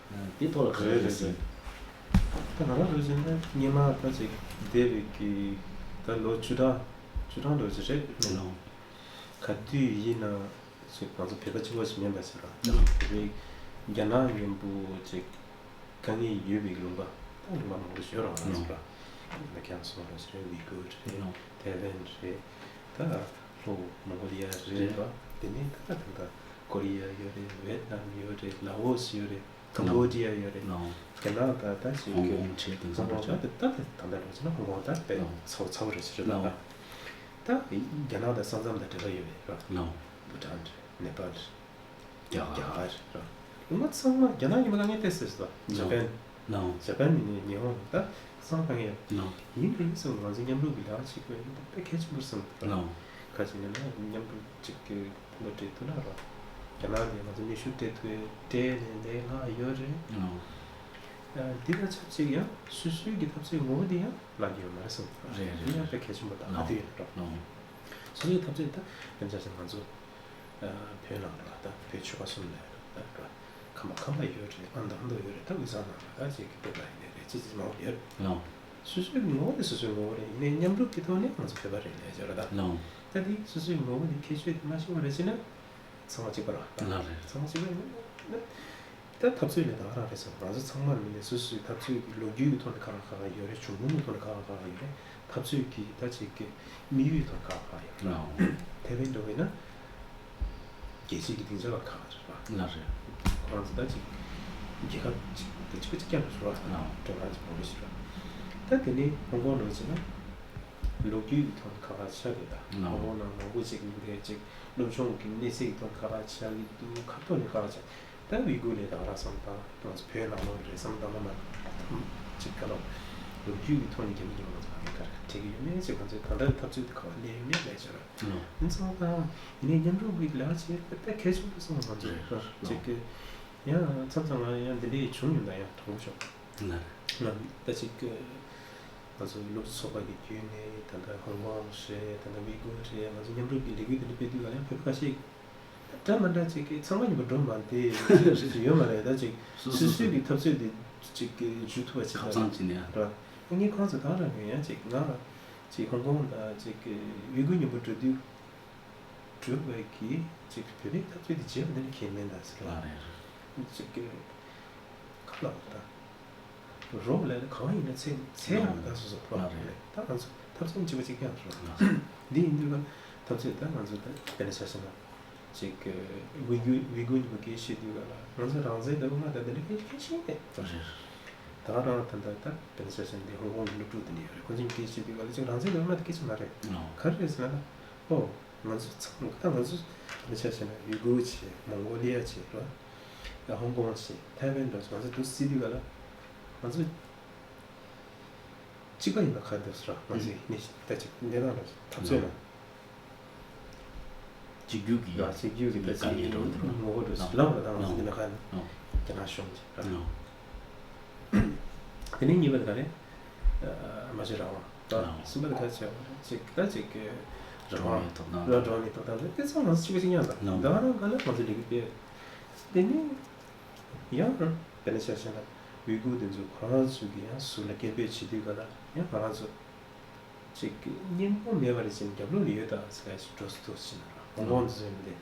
དེ་ཐོག་ལ་ག་རེ་རེད་ཟེར། ད་ང་རང་ཚོ་བྱས་ན་སྔོན་མ་ད་ཅིག་འདས་པའི་གི་ད་ལོ་བཅུ་གྲངས་བཅུ་གྲངས་འདྲ་ཅིག་རེད། ལོ། ག་དུས་ཡིན་ན་ཅིག་ང་ཚོ་བོད་པ་གཅིག་པོ་ཞིག་མིན་པ་ཟེར་ར། ལོ། བོད་པའི་རྒྱ་ནག་མཉམ་པོ་ཅིག་དཀའ་ངལ་ཡོད་པའི་ལུང་པ་ད་ལུང་པ་མང་པོ་ཞིག་ཡོད་ར། ང་རང་ཚོ་ར། ནང་ཁྱེད་རང་སོང་ར་ཞིག་རེད། ཝི་གུར་རེད། ཐའེ་ཝན་རེད། ད་ལྷོ་མོང་གོ་ལི་ཡ་རེད། རེད། ད་དེ་ནས་ད་ད་ད་ཀོ་རི་ཡ་ཡོད་རེད། ཝེད་ནམ་ཡོད་རེད། ལ་ཨོ་སི་ཡོད་རེད། ཀམ་བོ་ཌི་ཡ་ཡོད་རེད། རྒྱ་ནག་ད་ད་ཅིག་ཧོང་ཀོང་བྱས་དེ་ཚོ་ཧོང་ཀོང་ད་ད་ད་ད་ད་ལོ་ཅི་ན་ཧོང་ཀོང་ད་དཔེ་ཚ་བོ་ཚ་བོ་རེད་ཟེར་རེད། ད་ད་རྒྱ་ནག་ད་ས་མཚམས་ད་འབྲེལ་བ་ཡོད་རེད། བྷུ་ཊན་རེད། ནེ་པཱལ་རེད། རྒྱ་གར་རེད། ང་ཚང་མ་རྒྱ་ནག་ཉི་མ་གང་ངས་བལྟས་ཟེར་སོང་། ཇ་པན། ཇ་པན་ནི་ཉི་ཧོང་ད་སང་གང་ཡང་ཡིན་རེད་སོང་། ང་ཚོ་མཉམ་རུབ་ཀྱི་ལས་ཀ་བྱེད་དགོས་ཡིན་དཔེ་གལ་ཆེན་པོ་རེད་བསམ། ཁ་ཅིག་ཡིན་ན་མཉམ་རུབ་ཅིག་གི་བློ་གྲོས་ཐུབ་ན་རོགས། རྒྱ་ནག་ནས་ང་ཚོ་ནུས་ཤུགས་སྤྲད་ཐུབ་སྤྲད་ནས་ལས་སླ་ཡོད་རེད། འདི་དང་ཆབས་ཅིག་ཡང་སོ་སོའི་གི་འཐབ་རྩོད་ངོ་བོ་འདི་ཡང་ལབ་ཀྱི་ཡོད་མ་རེད་བསམ། རེད་རེད། འདི་ཡང་དཔེ་གལ་ཆེན་པོ་དང་ཨ་ཏི་ཡོད་རོགས། སོ་སོའི་འཐབ་རྩོད་ད་དཔེར་ན་ཆ་བཞག་ང་ཚོ་བོད་ནང་ལ་ད་བོད་ཆོལ་ཁ་གསུམ་ལ་ད་ཁམས་པ་ཁམས་པ་ཡོད་རེད། ཨ་མདོ་མདོ་ཡོད་རེད། ད་དབུས་གཙང་ནང་ལ་ད་ཅིག་གི་བོད་པ་ཡིན་ནའི་རེད། ཅི་ཅི་མང་པོ་ཡོད་རེད། སོ་སོའི་ངོ་བོ་དེ་སོ་སོའི་ངོ་བོ་རེད། ཡིན་ནའི་མཉམ་རུབ་ཀྱི་ཐོག་ནས་ང་ཚོ་བོད་པ་རེད་ལབ་ཡོད་རེད། ད་ད་དེ་སོ་སོའི་ངོ་བོ་དེ་ཁྱད་ཆོས་དེ་མ་ཤེས་པ་རེད་ཟེར་ན་ཚང་མ་གཅིག་པ་རེད། ལགས་རེད། ཚང་མ་གཅིག་པ་རེད། ད་འཐབ་རྩོད་ལས་ད་ག་རང་རེད་ཟེར་ན་ང་ཚོ་ཚང་མ་མིན་ནས་སོ་སོའི་འཐབ་རྩོད་ཀྱི་ལོ་རྒྱུས་ཀྱི་ཐོག་ནས་ག་རང་ག་རང་ཡོད་རེད། བྱུང་ཁུངས་ཀྱི་ཐོག་ནས་ག་རང་ག་རང་ཡོད་རེད། འཐབ་རྩོད་ཀྱི་ད་ཅིག་གི་དམིགས་ཡུལ་ཐོག་ནས་ག་རང་ག་རང་ཡོད་རེད། དེ་བས་འགྲོ་བས་ན་རྒྱལ་སྤྱིའི་གི་སྡིངས་ཆ་ལ་ག་རང་རེད་པ། ལགས་རེད། ཁོ་རང་ཚོ་ད་ཅིག་རྒྱལ་ཁབ་ཅིག་གཅིག་པ་གཅིག་རྐྱང་རེད་ཟེར་བ། ལགས། གྲོས་ཁང་ཅིག་མང་པོ་ཞིག་རེད། ད་དེ་ནས་ཧོང་ཀོང་འགྲོ་བྱས་ན་ལོ་རྒྱུས་ཀྱི་ཐོག་ནས་ག་རང་ཆགས་ཀྱི། ད་ལགས། ཧོང་ཀོང་ནང་མང་པོ་ཅིག་མི་འདྲ་ཅིག་སློབ་སྦྱོང་གི་གནས་ཚད་ཀྱི་ཐོག་ནས་ག་རང་ཆགས་ཀྱི་འདུག་ཁ་ཐོག་ནས་ག་རང་ཆགས། ད་ཝི་གུ་ལས་ད་ར་བསམ་དང་ང་ཚོ་བོད་ནང་ལོགས་རེད་བསམ་དང་མ་མ་ཅིག་ག་ལོ་ལོ་རྒྱུས་ཀྱི་ཐོག་ནས་རྒྱ་མི་ཉིན་མོ་ང་ཚོ་ག་རེ་ག་རེ་བྲལ་གྱི་ཡོད་མེད་ཅིག་ང་ཚོའི་ད་ལྟ་འཐབ་རྩོད་དེ་ག་བ་སླེབས་ཡོད་མེད་ལས་བྱ་ར། ཨུམ། ཡིན་ཙང་ད་ཡིན་ནའི་མཉམ་རུབ་ཀྱི་ལས་ཀ་བྱེད་དཔེ་གལ་ཆེན་པོ་སོང་ང་ཚོ་རེད། ཅིག་གི་ཡང་མཚམས་མཚམས་ང་ཡང་འདི་འདྲའི་བྱུང་ཡོད། ད་ཡང་གྲོགས་པོ་ཤོག་ལ་ད་ཅིག་གི་ང་ཚོ་སློབ་གསོ་ཚོགས་པ་གི་བརྒྱུད་ནས་ད་ལྟ་ཧོང་ཀོང་རེད། ད་ལྟ་ཝི་གུ་རེད། ང་ཚོ་མཉམ་རུབ་ཀྱི་ལས་འགུལ་འདི་འདྲ་སྤེལ་དུས་ལ་ཡང་བོད་པ་ཁ་ཤས་འདྲ་མ་འདྲ་ཅིག་གིས་ཚང་མ་ཡིན་པ་འགྲོ་མ་བདེ་ཡོད་མ་རེད། ད་ཅིག་སོ་སོ་སོ་སོའི་གི་འཐབ་རྩོད་དེ་ཅིག་གི་འཇུ་ཐུབ་པ་ཅིག་ཁ་ཚང་ཅིག་ནས་ར། ངས་ཁོང་ཚོ་ད་རང་གི་ཡང་ཅིག་ང་ཅིག་ཧོང་ཀོང་དང་ཅིག་གི་ཝི་གུ་མཉམ་པོ་འགྲོ་དུས་འགྲོ་བའི་གི་ཅིག་བོད་པའི་འཐབ་རྩོད་དེ་བརྗེད་པ་འདི་ནི་ཁས་ལེན་དང་ཟེར་བ་རེད། ཅིག་གི་ཁ་ལ་བ་དང་། རོགས་ལས་ནི་གང་ཡིན་ན་ཚེ་ཚེ་རང་ད་སོ་སོ་རོགས་ལས་ད་ང་ཚོ་འཐབ་རྩོད་གཅིག་པ་གཅིག་རྐྱང་རེད། འདི་ཡིན་དུས་ཀ་འཐབ་རྩོད་ད་ང་ཚོ་ད་དཔེར་ན་ཆ་བཞག་ན་ཅིག་ཝི་གུ་ཝི་གུ་ཉིན་མོ་སྐད་བཤད་དུས་ཀ་ལ་ང་ཚོ་རང་བཙན་དང་དབུ་མ་ད་འདི་འདྲ་སྐད་ཆ་ཤེས་ཏེ་ད་རང་ད་ད་ད་དཔེར་ན་ཆ་བཞག་ན་འདི་ཧོང་ཀོང་གི་སློབ་ཕྲུག་འདི་འདྲ་ཡོད་རེད། ཁོ་ཚོ་སྐད་བཤད་དུས་ཀ་ལ་ཅིག་རང་བཙན་དང་དབུ་མ་ད་སྐད་ཆ་མ་རེད། ག་རེ་རེད་ཟེར་ན་ད་ཨོ། ང་ཚོ་ཚང་ད་ང་ཚོ་མི་ཆ་བྱས་ན་ཡུ་གུར་བྱས། མོང་གོ་ལི་ཡ་བྱས་ར། ཡ་ཧོང་ཀོང་བྱས། ཐའེ་ཝན་འདྲ་ང་ཚོ་འདུག་སྲིད་དུས་ག་ལ་ང་ཚོ་གཅིག་པ་ཡིན་ན་ག་འདུག་ཟེར་ར། ང་ཚོ་ནི་ད་ཅིག་འདི་ན་འདྲ་འཐབ་རྩོད་ན་གཅིག་གྱུར་གྱི་ཡ་གཅིག་གྱུར་གྱི་ད་ཅིག་ངོ་བོ་འདྲ་ལབ་ར། ད་ང་ཚོ་འདི་ན་ག་ནི་རྒྱ་ནག་གཞུང་གི་ར། དེ་ནས་གཉིས་པ་དེ་ག་རེད། ཨ་མ་གཞི་རང་དབང་། ད་གསུམ་པ་དེ་ག་ཆེ་བ་རེད། ཅིག་ད་ཅིག་གི་རང་དབང་། རང་དབང་ཐོབ་ཐང་། རང་དབང་གི་ཐོབ་ཐང་རེད། དེ་ཚོ་ང་ཚོ་གཅིག་པ་གཅིག་རྐྱང་དང་། ད་ག་རང་ག་ལ་ང་ཚོ་ལས་འགུལ་སྤེལ། དེ་ནས་ཡང་དཔེར་ན་ཆ་བཞག་ན་ཝི་གུར་དེ་ཚོ་ཁོ་རང་ཚོ་གི་ཡང་ཟུར་ལ་སྐད་འབོད་བྱེད་དུས་ག་ལ་ཡང་ང་རང་ཚོ་ཅིག་གི་གཉེན་པོ་མེད་པ་རེད་ཅེས་རྒྱབ་ལོགས་ལ་ཡོད་ད་ཟེར་ཡ་ཞིག་འགྲོ་སུ་འདུག་ཟེར་ན་ར། ཧོང་ཀོང་དེ་ཚོ་ཡིན་ཏེ།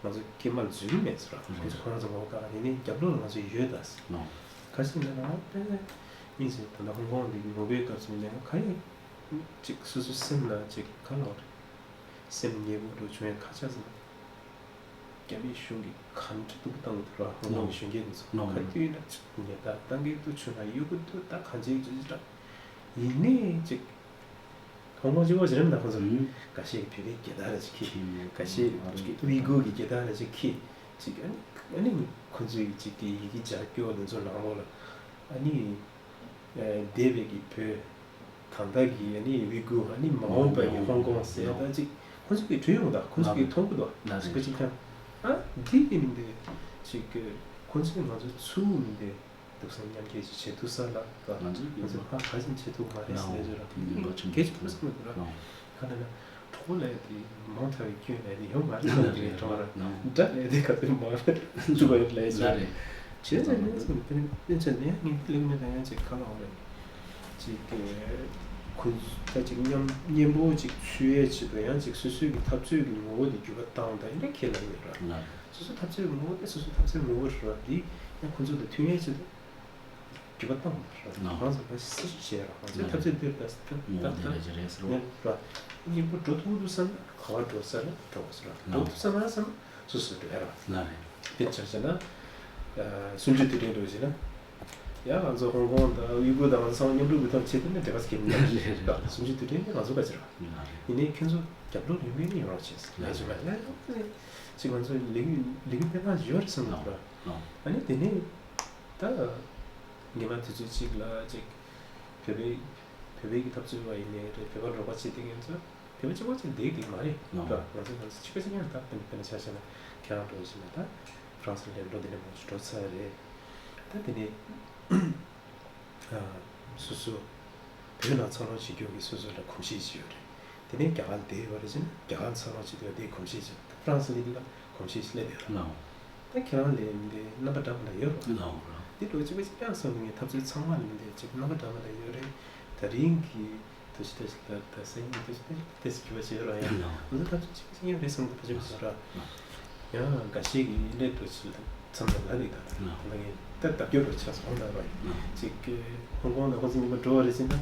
ང་ཚོ་སྐྱེས་མ་ལ་འཛུལ་གྱི་མེད་ཟེར་བ། ཁོ་ཚོ་ཁོ་རང་ཚོ་ངོ་བོ་དགའ་ཡིན་ནའི་རྒྱབ་ལོགས་ལ་ང་ཚོ་ཡོད་ད་ཟེར། ཁ་ཤས་ལ་ང་དཔེ་མིན་ཟེར། ད་ལྟ་ཧོང་ཀོང་འདི་གི་ངོ་བོའི་སྐབས་སུ་ཡིན་ནའི་ག་ཡིན་ཅིག་སོ་སོའི་སེམས་ལ་ཅིག་ག་ལབ་རེད། སེམས་ཉེ་པོ་འགྲོ་བྱུང་ཡ་ཁ་ཆག་ཟེར་ན། རྒྱ་མིའི་གཞུང་གིས་ག་འདྲ་སྡུག་པོ་བཏང་གི་འདུག་ར། ཧོང་ཀོང་གི་གཞོན་སྐྱེས་འདི་ཚོ་ག་དུས་ན་ཅིག་ཉེས་རྡུང་བཏང་གི་འདུག་བྱུང་ན་གཡོ་གི་འདུག་ད་གང་བྱེད་ཀྱི་འདུག་ཅིག་ཡིན་ནའི་ཅིག་ཧོང་ཀོང་གཅིག་པོ་ཞིག་རེད་མ་གཏོགས་ཁོ་ཚོ་ཨུམ། འགའ་ཤས་ཀྱིས་བོད་པའི་རྒྱལ་དར་ཅིག་འཁྱེར། འཁྱེར། འགའ་ཤས་ཨ་རི་ཅིག་ཝི་གུར་གྱི་རྒྱལ་དར་ཅིག་འཁྱེར། ཅིག་ཨ་ནི་ཨ་ནི་ཁོ་ཚོའི་ཅིག་གི་ཡི་གེ་ལྗགས་སྐྱོར་དེ་ཚོ་ནང་ལོགས་ལ་ཨ་ནི་ཨ་འདས་པའི་གི་བོད། ད་ལྟ་གི་ཨ་ནི་ཝི་གུར། ཨ་ནི་མ་འོངས་པའི་གི་ཧོང་ཀོང་ཟེར་ད་ཅིག་ཁོ་ཚོ་གིས་བྲིས་ཡོང་ད། ཁོ་ཚོ་གིས་མཐོང་གི་འདུག་ལ་ཅིག་ག་ཅིག་ཀྱང་ཨ་འདི་གི་མི་འདི་ཅིག་གི་ཁོ་ཚོས་ང་ཚོ་ཚུར་མི་འདི། སྡུག་བསྔལ་མཉམ་སྐྱེད་ཅིག་བྱེད་ཐུབ་ས་ལ་ང་ཚོས་ང་ཚོས་ཕར་ག་ཅིག་བྱེད་ཐུབ་མ་རེད་ཟེར་ལས་བརྗོད་ར། གལ་ཆེན་པོ་ཟེར་མི་འདུག་ར། ག་ལ་ན་གྲོགས་པོ་ལས་དེ་མང་ཐལ་བའི་སྐྱོན་ལས་དེ་ཡོང་མ་རེད་ཟེར་གྱི་གྲོགས་ར། འདྲ་ལས་དེ་ག་ཚོད་མང་རེད་ཐུབ་པ་ཡོད་ལས་བརྗོད་ར། བྱས་ཙང་ངས་ཚོ་དེ་ནི་དཔེ་ཆ་ནས་ངས་གླེང་མེད་ད་ཡང་ཅིག་ག་ལ་འོ་རེད། ཅིག་ཁོ་ད་ཅིག་མཉམ་གཉེན་པོ་ཅིག་ཚུད་ཡས་ཆེད་དུ་ཡང་ཅིག་སོ་སོའི་གི་འཐབ་རྩོད་གི་ངོ་བོ་དེ་འགྱུར་བ་བཏང་ད་ཡིན་ན་ཁས་ལེན་ཡོད་ར། སོ་སོའི་འཐབ་རྩོད་ངོ་བོ་དེ་སོ་སོའི་འཐབ་རྩོད་ངོ་བོ་རེད་ར། དེ་ཡང་ཁོ་ཚོ་དང་མཐུན་ཡས་ཆེད་དུ། འགྱུར་བ་བཏང་བ་རེད། ང་ཚོ་ག་སེ་བྱས་ར་ང་ཚོའི་འཐབ་རྩོད་འདིར་ད་ད་ད་ད་ནས་ར་སྙིང་པོ་འགྲོ་ཐུབ་འདུག་བསམ་ན་ག་བ་འགྲོ་ས་ལ་འགྲོ་དགོས་ས་ར་འགྲོ་ཐུབ་བསམ་ན་བསམ་ན་སོ་སོ་འགྲོ་ཡ་ར། དེ་ཆ་བཞག་ན་གསུམ་བཅུའི་དུས་དྲན་འགྲོ་བཞིན་ན་ཡ་ང་ཚོ་ཧོང་ཀོང་དང་ཝི་གུར་དང་ང་ཚོ་ཚང་མ་མཉམ་རུབ་ཀྱི་ཐབས་བྱེད་ཐུབ་ན་འབྲེལ་བ་སྐྱེལ་མི་འདུག་གསུམ་བཅུའི་དུས་དྲན་ནི་ང་ཚོ་ག་ཚོད་ར་ཡིན་ནའི་ཁྱེད་ཚོ་རྒྱབ་ལོག་ཡོད་མེད་ནི་ཡོང་རོགས་བྱེད་ལ་ཅི་མ་ལ་ཅིག་ང་ཚོ་ལས་འགུལ་ལས་འགུལ་སྤེལ་སྟངས་ཡོད་རེད་བསམ་གི་འདུག་ར། ཨ་ནི་དེ་ནས་ད་སྔོན་མ་དུས་ཚོད་གཅིག་ལ་ཅིག་བོད་པའི་བོད་པའི་གི་འཐབ་རྩོད་པ་ཡིན་ནའི་རེད། བོད་པ་རོགས་པ་བྱེད་བསྡད་མཁན་ཚོ་བོད་པ་གཅིག་པོ་ཅིག་བསྡད་བསྡད་མ་རེད། ལགས། ད་ང་ཚོ་ང་ཚོ་གཅིག་པ་གཅིག་རྐྱང་རེད། ད་དཔེར་ན་དཔེར་ན་ཆ་བཞག་ན་ཁྱེད་རང་འགྲོ་བཞིན་ན་ད་ཧྥ་རན་སི་ལ་ལོ་འདི་ནས་མང་ཤོས་འགྲོ་ཚར་རེད། ད་དེ་ནས་ཨ་སོ་སོ་བོད་ནང་འཚར་ལོངས་བྱེད་རྒྱུ་གི་སོ་སོ་ལ་གོམས་གཤིས་ཅིག་ཡོད་རེད། དེ་ནས་རྒྱ་གར་ལ་བསྡད་ཡོད་རེད་ཟེར་ན་རྒྱ་གར་འཚར་ལོངས་བྱེད་དུས་དེའི་གོམས་གཤིས་ཅིག་ད་ཧྥ་རན་སི་ལ་འདི་ལ་གོམས་གཤིས་ཅིག་སླེབས་ཡོད་རེད། ལགས། ད་ཁྱེད་རང་ལས་འདི་རྣམ་པ་འདྲ་པོ་ལ་ཡོད་རེད། ལགས། འདི་འགྲོ་གཅིག་པ་གཅིག་རྐྱང་སོང་ནས་འཐབ་རྩོད་ཚང་མ་ལ་འདི་གཅིག་རྣམ་པ་འདྲ་པོ་ལ་ཡོད་རེད། ད་རིང་གི་ད་ཅི་ད་ཅི་ད་ད་སེམས་ཉིད་ད་ཅི་ད་ད་ཅི་གི་བ་བྱེད་རོགས་ཡ། ང་ཚོ་ད་ཅི་ཅི་ཡང་རེད་སོང་ད་ཅི་བ་བྱེད་རོགས། ཡང་འགའ་ཞིག་གིས་ཨིན་ལས་ད་ཅི་ད་མཚམས་ད་ལ་ནི་ད་ད་ད་ངས་ད་ད་སྐྱོ་རོགས་ཆགས་སོང་ད་རོགས་ཡ། ཅིག་ཧོང་ཀོང་ད་ཁོང་ཚོ་ཉིན་མ་འགྲོ་བ་རེད་ཟེར་ན་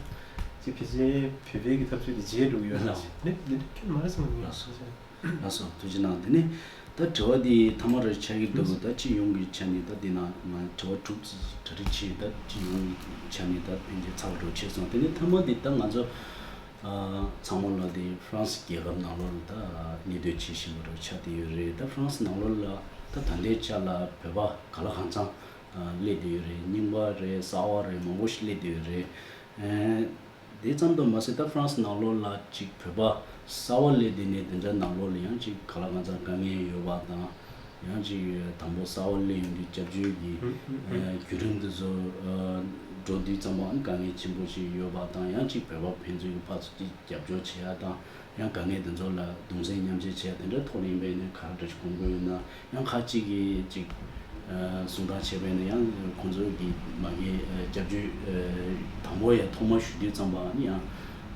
ཅིག་ཕལ་ཆེར་བོད་པའི་གི་འཐབ་རྩོད་དེ་བརྗེད་འགྲོ་གི་ཡོད་ན་ཅིག་ནི་ནི་ཁྱོད་མ་རེད་སོང་ད་ངས་སོང་ཟེར། ལགས་སོ། ཐུགས་རྗེ་གནང་། དེ་ནས་ད་དྲི་བ་འདི་མཐའ་མ་རུ་ཆགས་ཀྱི་འདུག་ད་སྤྱི་ཡོངས་ཀྱི་ཆ་ནས་ད་འདི་ན་ང་དྲི་བ་དྲུག་ཙམ་གྲ་སྒྲིག་བྱས། ད་སྤྱི་ཡོངས་ཀྱི་ཆ་ནས་ད་ཕན་ཆད་ཚར་བ་འགྲོ་ཆེ་སོང་། དེ་ནས་མཐའ་མ་འདི་ད་ང་ཚོ་ཨ་ཚང་མ་ལ་འདི་ཧྥ་རན་སི་རྒྱལ་ཁབ་ནང་ལོགས་ལ་ད་གནས་སྡོད་བྱེད་བཞིན་པ་འདྲ་ཆགས་བསྡད་ཡོད་རེད། ད་ཧྥ་རན་སི་ནང་ལོགས་ལ་ད་ད་ལྟའི་ཆ་ལ་བོད་པ་ག་ལ་གང་འཚམ་ཨ་སླེབས་བསྡད་ཡོད་རེད། རྙིང་པ་རེད། གསར་པ་རེད། མང་པོ་ཞིག་སླེབས་བསྡད་ཡོད་རེད། ཨ་དེ་ཙམ་དུ་མ་ཟད་ད་ཧྥ་རན་སི་ནང་ལོགས་ལ་ཅིག་བོད་པ་གསར་པ་སླེབས་བསྡད་ནས་དེ་འདྲ་ནང་ལོགས་ལ་ཡང་ཅིག་ག་ལ་གང་འཚམ་དཀའ་ངལ་ཡོད་པ་དང་། ཡང་ཅིག་དང་པོ་གསར་པ་སླེབས་ཡོང་དུས་སྐྱབས་བཅོལ་གྱི་ཨ་བརྒྱུད་རིམ་དེ་ཚོ་ཨ་འགྲོ་དུས་ཙམ་པ་དཀའ་ངལ་ཆེན་པོ་ཞིག་ཡོད་པ་དང་། ཡང་ཅིག་བོད་པ་ཕན་ཚུན་གྱི་ཕར་ཚུར་ཅིག་རྒྱབ་སྐྱོར་བྱེད་ཡ་དང་། ཡང་དཀའ་ངལ་དེ་ཚོ་ལ་གདུང་སེམས་མཉམ་སྐྱེད་བྱས་དེ་འདྲའི་ཐོག་ནས་ཡིན་པས་ནས་ག་རེ་འདྲ་ཞིག་དགོངས་དགོས་ཡོད་ན། ཡང་ཁ་ཅིག་གིས་ཅིག་ཨ་གསུང་སྟངས་བྱས་པས་ན་ཡང་ཁོང་ཚོ་གིས་མ་གི་ཨ་སྐྱབས་བཅོལ་ཨ་དང་པོ་ཡང་ཐོག་མ་ཞུ་དུས་ཙམ་པ་ནི་ཡང་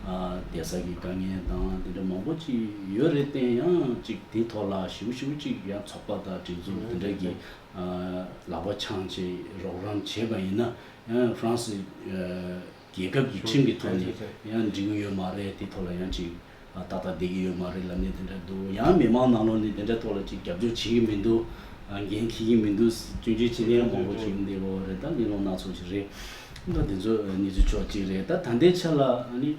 ཨ་བསྡད་ས་གི་དཀའ་ངལ་དང་དེ་འདྲ་མང་པོ་ཅིག་ཡོད་རེད་དེ། ཡང་ཅིག་དེའི་ཐོག་ལ་ཞིབ་ཞིབ་ཅིག་ཡང་ཚོགས་པ་དང་སྒྲིག་འཛུགས་དེ་འདྲ་གིས་ཨ་ལག་པ་འཆང་བྱས་རོགས་རམ་བྱས་པ་ཡིན་ན་ཡང་ཧྥ་རན་སི་ཨ་རྒྱལ་ཁབ་ཀྱི་ཁྲིམས་ཀྱི་ཐོག་ནས་ཡང་འགྲིག་གི་ཡོད་མ་རེད། དེ་ཐོག་ལ་ཡང་ཅིག་ཨ་ཏག་ཏག་བསྡད་ཀྱི་ཡོད་མ་རེད་ལབ་ནས་དེ་འདྲ་འདུག་ཡང་མི་མང་ནང་ལོགས་ནས་དེ་འདྲ་ཐོག་ལ་ཅིག་རྒྱབ་སྐྱོར་བྱེད་ཀྱི་མི་འདུག་ཨ་འགན་འཁྱེར་གྱི་མི་འདུག་སྐྱོན་བརྗོད་བྱེད་མཁན་མང་པོ་ཞིག་ཡོང་བསྡད་ཡོད་རེད། ད་གླེང་སློང་སྣ་ཚོགས་ཅིག་རེད། ད་དེ་ཚོ་གནས་ཚུལ་ཕྱོགས་གཅིག་རེད། ད་ད་ལྟའི་ཆ་ལ་ཨ་ནི་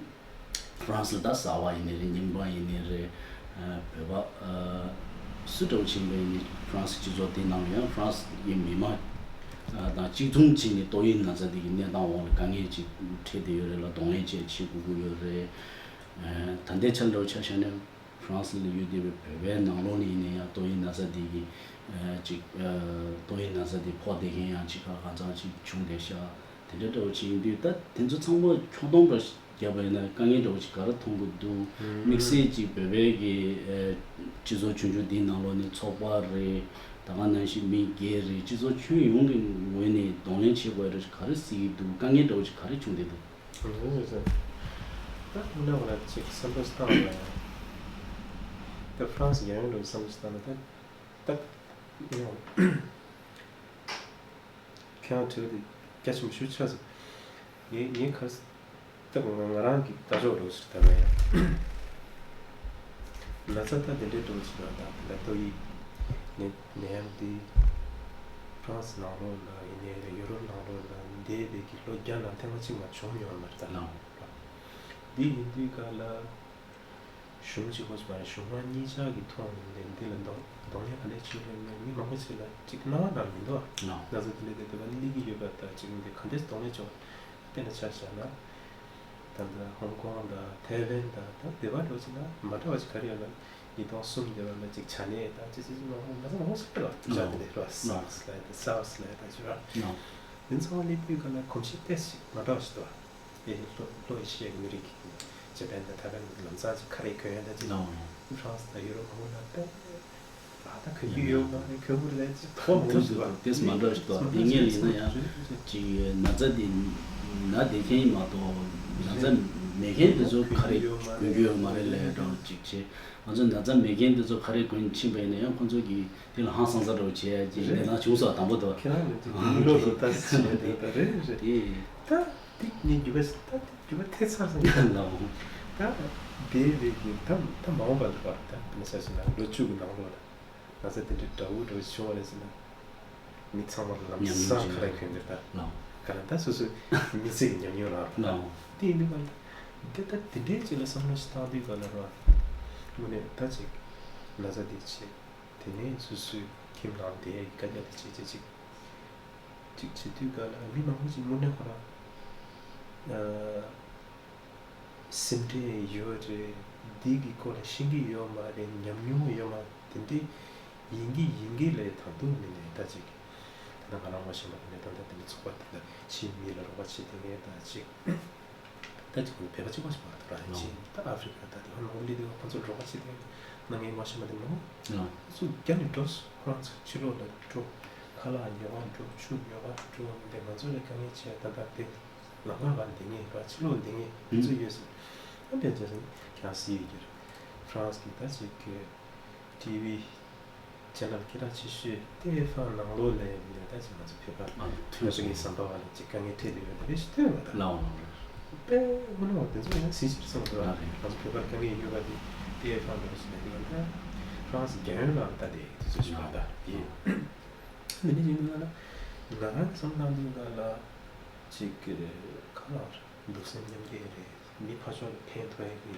ཧྥ་རན་སི་ལ་ད་གསར་པ་ཡིན་ནའི་རེད། རྙིང་པ་ཡིན་ནའི་རེད། ཨ་བོད་པ་ཨ་སུ་འདྲ་བོ་ཕྱིན་པ་ཡིན་ནའི་ཧྥ་རན་སི་སྤྱི་ཚོགས་དེ་ནང་ལ་ཡང་ཧྥ་རན་སི་གི་མི་མང་ཨ་དང་གཅིག་མཚུངས་བྱས་ནས་ཏོག་དབྱིབས་ན་ཚ་འདི་གི་གནས་སྟངས་འོག་ལ་དཀའ་ངལ་ཅིག་འཕྲད་བསྡད་ཡོད་རེད་ལ། གདོང་ལེན་བཅས་བྱེད་དགོས་ཀྱི་ཡོད་རེད། ཨ་ད་ལྟའི་ཆ་ལ་འདྲ་བོ་ཆ་བཞག་ན་ཧྥ་རན་སི་ལ་ཡོད་བསྡད་པའི་བོད་པའི་ནང་ལོགས་ནས་ཡིན་ན་ཡང་ཏོག་དབྱིབས་ན་ཚ་འདི་གི་ཨ་ཅིག་ཨ་ཏོག་དབྱིབས་ན་ཚ་འདི་ཕོག་བསྡད་མཁན་ཡང་ཅིག་ག་གང་འཚམ་ཅིག་བྱུང་བསྡད་ཤག་དེ་འདྲ་འདྲ་བོ་ཅིག་ཡིན་དུས་ད་དེ་ཚོ་ཚང་མ་ཁྱོན་བསྡོམས་འདྲ་བརྒྱབ་པ་ཡིན་ན་དཀའ་ངལ་འདྲ་བོ་ཅིག་ག་རེ་མཐོང་གི་འདུག་དམིགས་བསལ་ཅིག་བོད་པའི་གི་ཨ་སྤྱི་ཚོགས་ཆུང་ཆུང་འདིའི་ནང་ལོགས་ནས་ཚོགས་པ་རེད། ད་ག་ནང་བཞིན་མི་སྒེར་རེད། སྤྱི་ཚོགས་ཁྱོན་ཡོངས་ཀྱི་ངོས་ནས་གདོང་ལེན་བྱེད་དགོས་རེད། ག་རེ་གཟིགས་ཀྱི་འདུག་དཀའ་ངལ་འདྲ་བོ་ཅིག་ག་རེ་བྱུང་བསྡད་འདུག་ད་དངོས་གནས་ང་ཅིག་བསམ་བློ་བཏང་བ་ཡང་། ད་ཧྥ་རན་སི་རྒྱལ་ཡོངས་འགྲོ་བསམ་བློ་བཏང་ན་ད་ད་ཡང་ཁྱེད་རང་དྲི་བ་དེ་རྒྱ་ཆེན་པོ་ཞེ་པོ་ཆགས་སོང་། ངས་ངས་ག་རེ་ད་ང་ང་རང་གི་ལྟ་ཕྱོགས་འགྲོ་ཟེར་ད་ལ་ཡང་ན་ཚ་ད་དེ་འདྲའི་འགྲོ་ཟེར་ན་ད་ད་ལྟ་ཏོག་དབྱིབས་ནད་ནད་ཡམས་འདི་ཧྥ་རན་སི་ནང་ལོགས་ལ་ཡིན་ནའི་རེད། ཡུ་རོབ་ནང་ལོགས་ལ་འདས་པའི་གི་ལོ་བརྒྱ་ནང་ཐེངས་མ་གཅིག་མ་བྱུང་མྱོང་བ་མ་རེད་ད། ལགས། འདི་ཡིན་དུས་ག་ལ་གཞུང་གཅིག་པོ་ཞིག་མ་རེད། གཞུང་མང་གཉིས་ཆར་གྱི་ཐོག་ནས་འདི་ལ་གདོང་གདོང་ལེན་ག་འདྲས་བྱེད་དགོས་མིན་མི་མང་པོ་ཞིག་ལ་ཅིག་སྣང་བ་ནང་མི་འདུག་ཨ། ལགས། ན་ཚ་འདི་འདྲས་དེ་དེ་བ་སླེབས་ཀྱི་ཡོད་པ་ད་ཅིག་འདི་ག་འདྲས་གདོང་ལེན་བྱེད་དགོས་དཔེར་ན་ཆ་བཞག་ན། ད་ལྟ་ཧོང་ཀོང་དང་ཐའེ་ཝན་དང་ད་དེ་བ་འགྲོ་ཅིག་ན་མ་འདྲ་བ་ཅིག་ག་རེ་ཡོད་ན་ཉིས་སྟོང་གསུམ་དེ་བ་ལ་ཅིག་བྱ་ནས་ད་ཅི་ཅི་ཅི་མང་པོ་ན་ཚ་མང་པོ་ཞིག་ལ་བྱ་དེ་ལས་རོ་སཱར་སི་ལ་ད་སཱར་སི་ལ་ད་ཅི་ར་ཡང་འདི་ཚང་མ་སླེབས་དུས་ག་ལ་གོམས་གཤིས་ཏོག་ཙམ་མ་འདྲ་བ་ཞིག་འདུག་ཨ། ཨེ་ལྷོ་ལྷོ་ཨེ་ཤི་ཡའི་མི་རིགས་ཀྱི་ཇ་པན་དང་ཐའེ་ཝན་ལམ་སང་ཅིག་ག་རེ་གྱོན་ཡ་ད་ཅི་ཡང་ཧྥ་རན་སི་དང་ཡུ་རོབ་མང་པོ་ལ་ད་ཨ་ད་ག་ཡུལ་ཡོད་མ་རེད། གྱོན་དགོས་རེད་ཅིག་མཐོང་མང་པོ་ཞིག་འདུག་ཨ། ཏོག་ཙམ་མ་འདྲ་བ་ཞིག་འདུག་ཨ། དེ་སྔོན་ལ་ཡིན་ན་ཡང་ཅིག་ན་ཚ་འདི་ན་བསྡད་མཁན་ཡིན་མ་གཏོགས་ན་ཚ་ མེད་མཁན་དེ་ཚོ་ག་རེ་གོན་རྒྱུ་ཡོད་མ་རེད་ལབ་འདྲ་བོ་ཅིག་བྱས། ང་ཚོ་ན་ཚ་མེད་མཁན་དེ་ཚོ་ག་རེ་གོན་ཕྱིན་པ་ཡིན་ན་ཡང་ཁོང་ཚོ་གིས་དེ་ལ་ཧང་སང་ས་འདྲ་བོ་བྱས་ཡ་ཅིག་གནས་སྟངས་བྱུང་སོང་། དང་པོ་དེ། ཁྱེད་རང་ལ་ཅིག་མི་ལོག་སོ་ད་ཟེར་བྱས་ད་ད་རེད་རེད། དེ། ད་དེ་ངས་རྒྱུ་བ་ད་དེ་རྒྱུ་བ་ཐེ་ཚར་སོང་། ཡ་ལའོ། ད་དེ་རེད་གི་ད་ད་མ་འོངས་པ་ལ་བ་ད་མི་ས་སོང་ན་ལོ་བཅུ་གི་ནང་ལོགས་ལ། ན་ཚ་དེ་འདྲའི་དགྲ་བོ་འདྲ་བོ་བྱུང་བ་རེད་ཟེར་ན། མི་ཚང་མ་ལམ་སང་ཁ་ར་གྱོན་འདིར་ད་ལའོ། ག་ར་ད་སོ་སོའི་མི་ཚེ་གི་ཉམས་མྱོང་རག་ད། ལའོ། དེ་ཡིན་དུས་ག་ལ་དེ་ད་དེ་འདྲའི་ཅིག་ལ་བསམ་བློ་ཞིག་བཏང་དུས་ག་ལ་ར། དངོས་གནས་ད་ཅིག་ན་ཚ་དེ་བྱེད། དེ་ནས་སོ་སོའི་ཁྱིམ་ནང་བསྡད་ཡ་གི་བཀའ་རྒྱ་དེ་བྱེད་བྱེད་ཅིག་ཅིག་བྱེད་དུས་ག་ལ་མི་མང་པོ་ཅིག་དངོས་གནས་ཁོ་ར། སེམས་ཁྲལ་ཡོད་རེད། འདི་གི་སྐོར་ལ་ཤེས་ཀྱི་ཡོད་མ་རེད། ཉམས་མྱོང་ཡོད་མ་དེ་འདྲའི་ཡིན་གྱི་ཡིན་གྱི་ལས་དང་དུ་མི་ནས་ད་ཅིག་ད་ལྟ་ང་རང་མ་ཤེས་པ་དེ་འདྲ་ད་ལྟ་དེ་འདྲ་ཚོགས་པ་དེ་འདྲ་ཕྱིའི་མི་ལ་རོགས་པ་བྱེད་དེ་ངས་ད་ཅིག་ད་ཅིག་ཁོང་བོད་པ་གཅིག་པ་ཞིག་མ་རེད་ད་ར་ཡིན་ཕྱིན་ད་ཨ་ཧྥེ་རི་ཁ་ད་དེ་ཧོ་ནོ་ལི་དེ་ཁོང་ཚོ་རོགས་པ་བྱེད་དེ་ན་ངས་མ་ཤེས་པ་དེ་མང་པོ་ཚུར་རྒྱ་ནས་འགྲོ་སོང་། ཁོ་རང་ཚོ་ཕྱི་ལོགས་ལ་འགྲོ་ཁ་ལག་ཉོ་ག་འགྲོ་ཆུ་ཉོ་ག་འགྲོ་མི་འདུག་ང་ཚོ་ལ་དཀའ་ངལ་ཆེ་ད་ལྟ་དེ། ལམ་ཁ་བར་འདི་ངེས་པ་ཕྱི་ལོགས་འདི་ངེས་འདི་ཚོ་ཡོད་ཟེར། ཨ་དཔེ་མཚོན་ཟེར་ཁྱེད་རང་སི་ཡི་གྱུར་ཧྥ་རན་སི་གི་ད་ཅིག་གི་ཊི་ཝི་ཆེ་ནལ་སྐད་གྲགས་ཆེ་ཤོས་ཏེ་ཧྥ་ནང་ལོགས་ལས་ཡིན་ད་ཅིག་ང་ཚོ་བོད་པ་ང་ཚོ་གི་ཟམ་པ་བ་ལ་ཅིག་དཀའ་ངལ་འཕྲད་དེ་ཡོད་ན་རེ་ཞིག་ཐོས་མ་ད་ལའོ་ལའོ་དཔེ་དངོས་གནས་བ་དེ་ཚོ་ཡང་སྲིད་ཕྱིར་སོང་འདུག་ང་ཚོ་བོད་པར་དཀའ་ངལ་ཡོད་པ་དེ་ཏེ་ཧྥ་འགྲོ་ཞིག་ལ་འདི་ག་ད་ཧྥ་རན་སི་རྒྱལ་ཡོངས་ལ་ད་དེ་དེ་ཚོ་ཞིག་མ་ད་ཡིན། འདི་ནི་ཡིན་ན་ལ་ང་རང་གི་བསམ་སྟངས་འདི་ག་ལ། ཅིག་གི་ཁ་ལག་འདུག་སེམས་མཉམ་སྐྱེད་རེད། མི་ཕར་ཕྱོགས་ལ་ཕན་ཐོགས་ཡ་གི་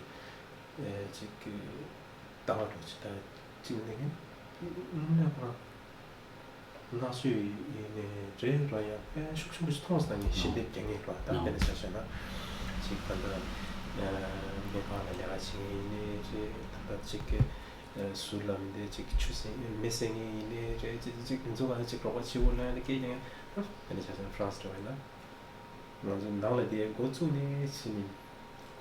ཨེ་ཅིག་གི་ལྟ་བ་འདྲ་ཅིག་ད་ཅིག་ནས་ནས་ཁོ་ན་ནག་ཆུ་ཡིན་ནས་རེད་རོ་ཡ་དཔེ་ཤུགས་ཆེན་པོ་ཞིག་མཐོང་སོང་ངས་ཞལ་འདེབས་རྒྱག་ངེས་རོ་ད་དཔེ་ནས་ཆ་བཞག་ན་ཅིག་ད་ལྟ་མེ་ཕག་ལ་ལས་ཀ་བྱེད་ངེས་ཡིན་ནས་རེད་ད་ལྟ་ཅིག་གི་ཟུར་ལམ་འདི་ཅིག་ཆུ་སྲིན་མེ་སྲེག་ངེས་ཡིན་ནས་རེད་ཅིག་ཅིག་མི་ཚོ་ག་ཅིག་རོགས་པ་བྱེད་དགོས་ན་ཡང་སྐད་ཀྱང་དཔེ་ནས་ཆ་བཞག་ན་ཧྥ་རན་སི་འདྲ་བ་ཡིན་ན། ང་ཚོ་ནང་ལ་དེ་འགོ་བཙུགས་ནས་ཕྱིན་ནས་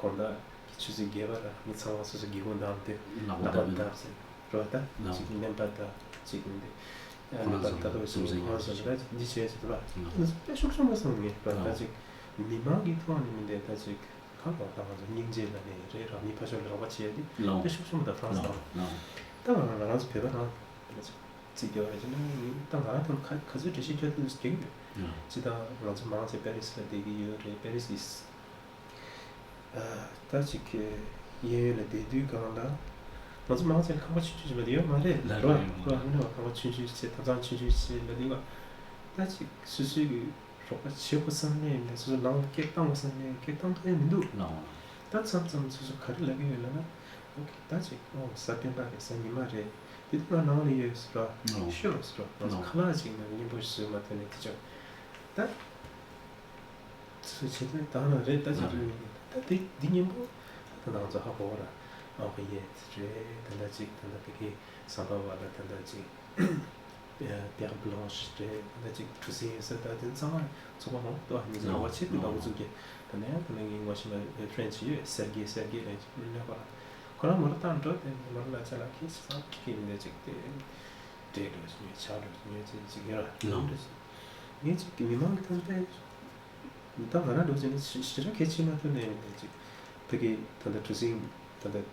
དགོང་དག་གི་ཆུ་ཚོད་བརྒྱད་པ་ར་མི་ཚང་མ་སོ་སོ་སྒེའུ་ཁུང་བསྡམས་ཏེ་ལག་པ་བརྡབ་ནས་བརྡབ་ཟེར་རོ་ད་ལག་ཅིག་མནན་པ་ད་ཅིག་མི་འདུག་ཁོ་རང་མནན་པ་ད་ཚོ་ད་ལྟ་ཅིག་ཁོ་རང་ཚོ་ད་འདི་བྱས་ཟེར་བ་ལག་དཔེ་ཤུགས་ཆེན་པོ་སོང་ངས་རོ་ད་ལག་ཅིག་མི་མང་གི་ཐོག་ནས་མི་འདུག་ད་ཅིག་ཁ་ལོ་ད་ང་ཚོ་སྙིང་རྗེ་ལ་ནས་རེད་ར་མི་ཕར་ཕྱོགས་ལ་རོགས་པ་བྱས་ཏེ་ལག་དཔེ་ཤུགས་ཆེན་པོ་ད་ཧྥ་རན་སི་ལག་དང་ལག་ད་ང་རང་ང་རང་ཚོ་བོད་པ་རང་ད་ཅིག་རྩིས་རྒྱག་པ་རེད་ཅེ་ན་ད་ང་རང་ཐོན་ཁ་ཁ་ཚོད་འགྲེལ་བཤད་རྒྱག་ཐུབ་ཀྱི་ཡོད། ཅི་ད་ང་ཚོ་མང་ཆེ་པེ་རི་སི་ལ་བསྡད་ཀྱི་ཡོད་རེད། པེ་རི་སི་ཨིས་ད་ཅིག་གི་གཡས་གཡོན་ལ་བསྡད་དུས་གང་ལ་ང་ཚོ་མང་ཆེ་ལ་ཁང་པ་ཆུང་ཆུང་ཞིག་མ་གཏོགས་ཡོད་མ་རེད་ལ་རོ་རོ་ཨ་ནི་ཁང་པ་ཆུང་ཆུང་ཞིག་བྱས་ཐབ་ཚང་ཆུང་ཆུང་ཞིག་ལ་འདུག་ག་ད་ཅིག་སོ་སོའི་གི་རོགས་པ་བྱེད་དགོས་བསམ་ནས་མི་འདུག་སོ་སོ་ནང་ལ་སྐད་བཏང་དགོས་བསམ་ནས་སྐད་བཏང་ཐུབ་ཡ་མི་འདུག་ད་མཚམས་མཚམས་སོ་སོ་ག་རེ་ལབ་ཀྱི་ཡོད་ལབ་ན། ཨོ་ཁེ་ད་ཅིག་ཨོ་གཟའ་སྤེན་པ་རེད་གཟའ་ཉི་མ་རེད། དེ་དུས་ང་ནང་ལ་ཡོད་ཟེར་ར། ཨོ། ཤོག་ཟེར་ར། ང་ཚོ་ཨོ། ཁ་ལག་ཅིག་ནང་སྙིང་པོ་ཞིག་བཟོས་མ་ཐུབ་ནས་དེ་ཅོག་ད། སུ་བྱེད་དུས་ད་ང་རེད་ད་ཅིག་ང་རེད། ད་དེ་འདི་སྙིང་པོ་ད་ང་ཚོ་ཧ་གོ་བ་ར། ཨོ་ཁེ་ཡེ་རེད་ད་ད་ཅིག་ད་ད་བི་ཁེ་ཟམ་པ་བ་ལ་ད་ད་ཅིག Pierre Blanche རེད། ད་ཅིག་གྲུ་གཟིངས་ཟེར་ད་དེ་ཚང་མ་ཚོགས་པ་མང་པོ་འདུག་ཨ་ནི་ཚོ་རོགས་པ་བྱེད་དུས་ལྟ་བུ་ཚུགས་ཀྱི་ད་ནས་ཡང་ད་ནས་ངའི་ངོ་ཤེས་པ་ཧྥ་རན་སི་ཡོད་སེར་གྱི་སེར་གྱི་རེད་ཅིག་མི་ཉོ་ག་ཁོ་རང་མོ་ར་བཏང་འགྲོ་དེ་མོ་ར་ལ་ཆ་ལ་ཁྱི་ཆི་ཚང་ཁྱི་ཁྱི་མི་འདྲ་ཅིག་དེ་འདྲེ་འགྲོ་ཅིག་ཉོས་ཆ་འགྲོ་ཅིག་ཉོས་ཅིག་ཅིག་ཡོད་ར་ལོ་འདྲ་ཅིག་ངས་ཅིག་གི་མི་མང་གི་ཐོན་པས་ད་ང་རང་འགྲོ་ཅིག་ནི་ཞི་ར་ཁྱད་ཆེ་མ་ཐོན་ནས་མི་འདྲ་ཅིག་ཕ་གི་ད་ལྟ་གྲུ་གཟིངས་ད་ལྟ་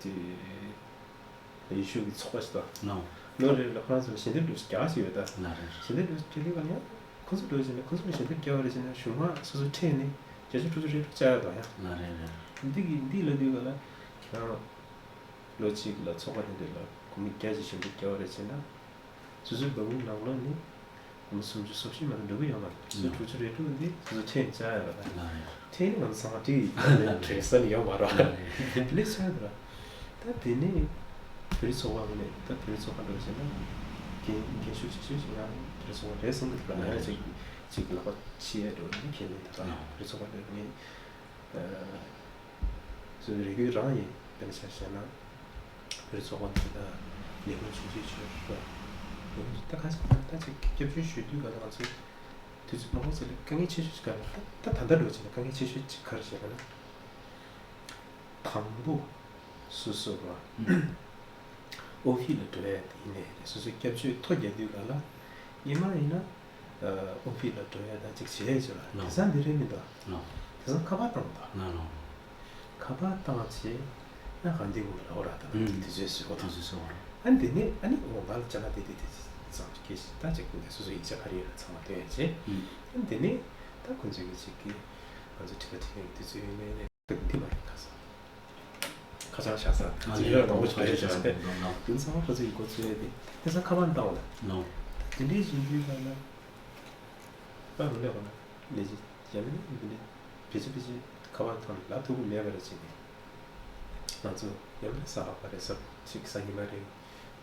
དེ། ཡེ་ཤུ་གི་ཚོགས་པ་ཞིག་དང་། ལོ་རེ་ལ་ཁོ་རང་ཚོ་ལ་ཞལ་འདེབས་འདྲ་ཞིག་རྒྱག་ཞིག་ཡོད་ད། ལ་རེ་རེ། ཞལ་འདེབས་འདྲ་ཞིག་རྒྱག་དུས་ག་ཡང་ཁོ་ཚོ་འགྲོ་བྱས་ནས་ཁོ་ཚོ་ལ་ཞལ་འདེབས་རྒྱག་པ་རེད་བྱས་ན་གཞུང་མང་སོ་སོ་ཁྲིད་ནས་བརྒྱ་ཆ་དྲུག་ཅུ་རེ་དྲུག་བཅག་ཡོད་ད་ཡང་། ལ་རེ་རེ། འདི་གི་འདི་ལ་དུས་ག་ལ་ཁྱེད་རང་ལོ་གཅིག་ལ་ཚོགས་པ་དེ་འདྲ་ལ་སྒོར་མོ་བརྒྱ་ཅིག་ཞལ་འདེབས་རྒྱག་པ་རེད་བྱས་ན། སོ་སོའི་འབའ་འབུངས་ནང་ལོགས་ནས་སྒོར་མོ་སུམ་ཅུ་སོ་བཞི་མ་གཏོགས་འགྲོ་གི་ཡོད་མ་རེད། སོ་སོའི་དྲུག་ཅུ་རེ་དྲུག་འདི་སོ་སོ་ཁྲལ་བཅག་ཡ་རེད་ད། ལ་རེད། ཁྲལ་ནི་ང་ཚོ་ཚང་མ་སྤྲད་ཡིན་ད་ལ་རེད། ཁྲལ་ས་ནི་ཡོད་མ་རེད། ལ་རེད། དེ་ལས་ཆེ་བ་འདུག་ར། ད་དེ་ནས་བོད་རིགས་ཚོགས་པ་ངོས་ནས་ད་བོད་རིགས་ཚོགས་པ་འགྲོ་བྱས་ན་རྒན་རྒན་ཤོས་ཆེ་ཤོས་ཅིག་ཡང་བོད་རིགས་ཚོགས་པ་རེད་བསམ་གི་འདུག་ར། ལ་ཡང་རེད། ཅིག་ཅིག་ལག་པ་ཕྱི་ཡས་འགྲོ་ནི་ཁས་ལེན་ད་ར། ལ་བོད་རིགས་ཚོགས་པ་འགྲོ་ངས། ཚོའི་རེ་སྐུལ་རང་ཡིན། དཔེར་ན་ཆ་བཞག་ན། བོད་ཚོགས་པ་འདི་དག་ལས་ཁུངས་ཆུང་ཆུང་ཆུང་ཆུང་ལས་ཁུངས་ད་ག་ཚོད་ད་ཅིག་སྐྱབས་བཅོལ་ཞུ་དུས་ག་ལ་ང་ཚོ་དུས་ཚོད་མང་པོ་ཙམ་ལ་དཀའ་ངལ་ཆེ་ཤོས་ཅིག་ག་རེ་ད་ད་ད་ལྟ་འགྲོ་བྱས་ན་དཀའ་ངལ་ཆེ་ཤོས་ཅིག་ག་རེ་བྱས་ན་དང་པོ་སོ་སོ་ར་ཨོ་ཕི་ལ་འགྲོ་ཡ་དེ་ཡིན་ནའི་རེད། སོ་སོའི་སྐྱབས་བཅོལ་ཐོ་རྒྱག་དུས་ག་ལ་ཉི་མ་ཡིན་ན། ཨོ་ཕི་ལ་འགྲོ་ཡ་དང་ཅིག་བྱས་ཅིག་ལ་དེང་སང་འདི་རེད་མི་འདུག་ལགས། དེང་སང་ཁ་པར་བཏང་འདུག་ལགས་ལགས། ཁ་པར་བཏང་བྱས་ན་ག་འདི་འོ་ལའོ་ར་ད་ཨུམ། དུས་ཚོད་བཟོས་འོ་དུས་ཚོད་བཟོས་འོ་ར། ཨ་ནི་དེ་ནས་ཨ་ནི་འོ་ང་ལ་ཅ་ལག་དེ་དེ་དེ་ཚང་གི་ད་ཅིག་སོ་སོ་ཡིག་ཆ་ག་རེ་ཡོད་ཚང་མ་སྟོན་བྱས། ཨུམ། ཨ་ནི་དེ་ནས་ད་ཁོང་ཚོས་ཀྱི་ཅིག་གི་ང་ཚོ་ཁྲི་པ་ཁྲི་པའི་དུས་ཚོད་ཡོད་ནས་ནས་འདི་མ་རེད་ཁ་སང་། ཁ་བྱང་བཞག་ས་ཨ་ཅིག་ཡོད་དང་པོ་ཞིག་རེད་བྱས་ཏེ་དེ་ཚང་མ་ཁོ་ཚོ་ཡི་འགོ་ཚུགས་ཡོད་དེ་དེ་ཚང་ཁ་པར་བཏང་བ་ལ་དེ་འདྲའི་བཞིན་དུས་ལ་ན། ཨ་རུ་ལས་ཁོ་ན་ལས་ཀྱི་ཡང་ན་འདི་འདྲའི་བེད་སྤྱོད་བེད་སྤྱོད་ཁ་པར་དང་ལབ་ཐུབ་ཀྱི་མེད་པ་རེད་ཅེས་ནས། ང་ཚོ་ཡང་ན་ས་ཕག་པ་རེད་ས་ཕག་ཅིག་ས་ཉི་མ་རེད།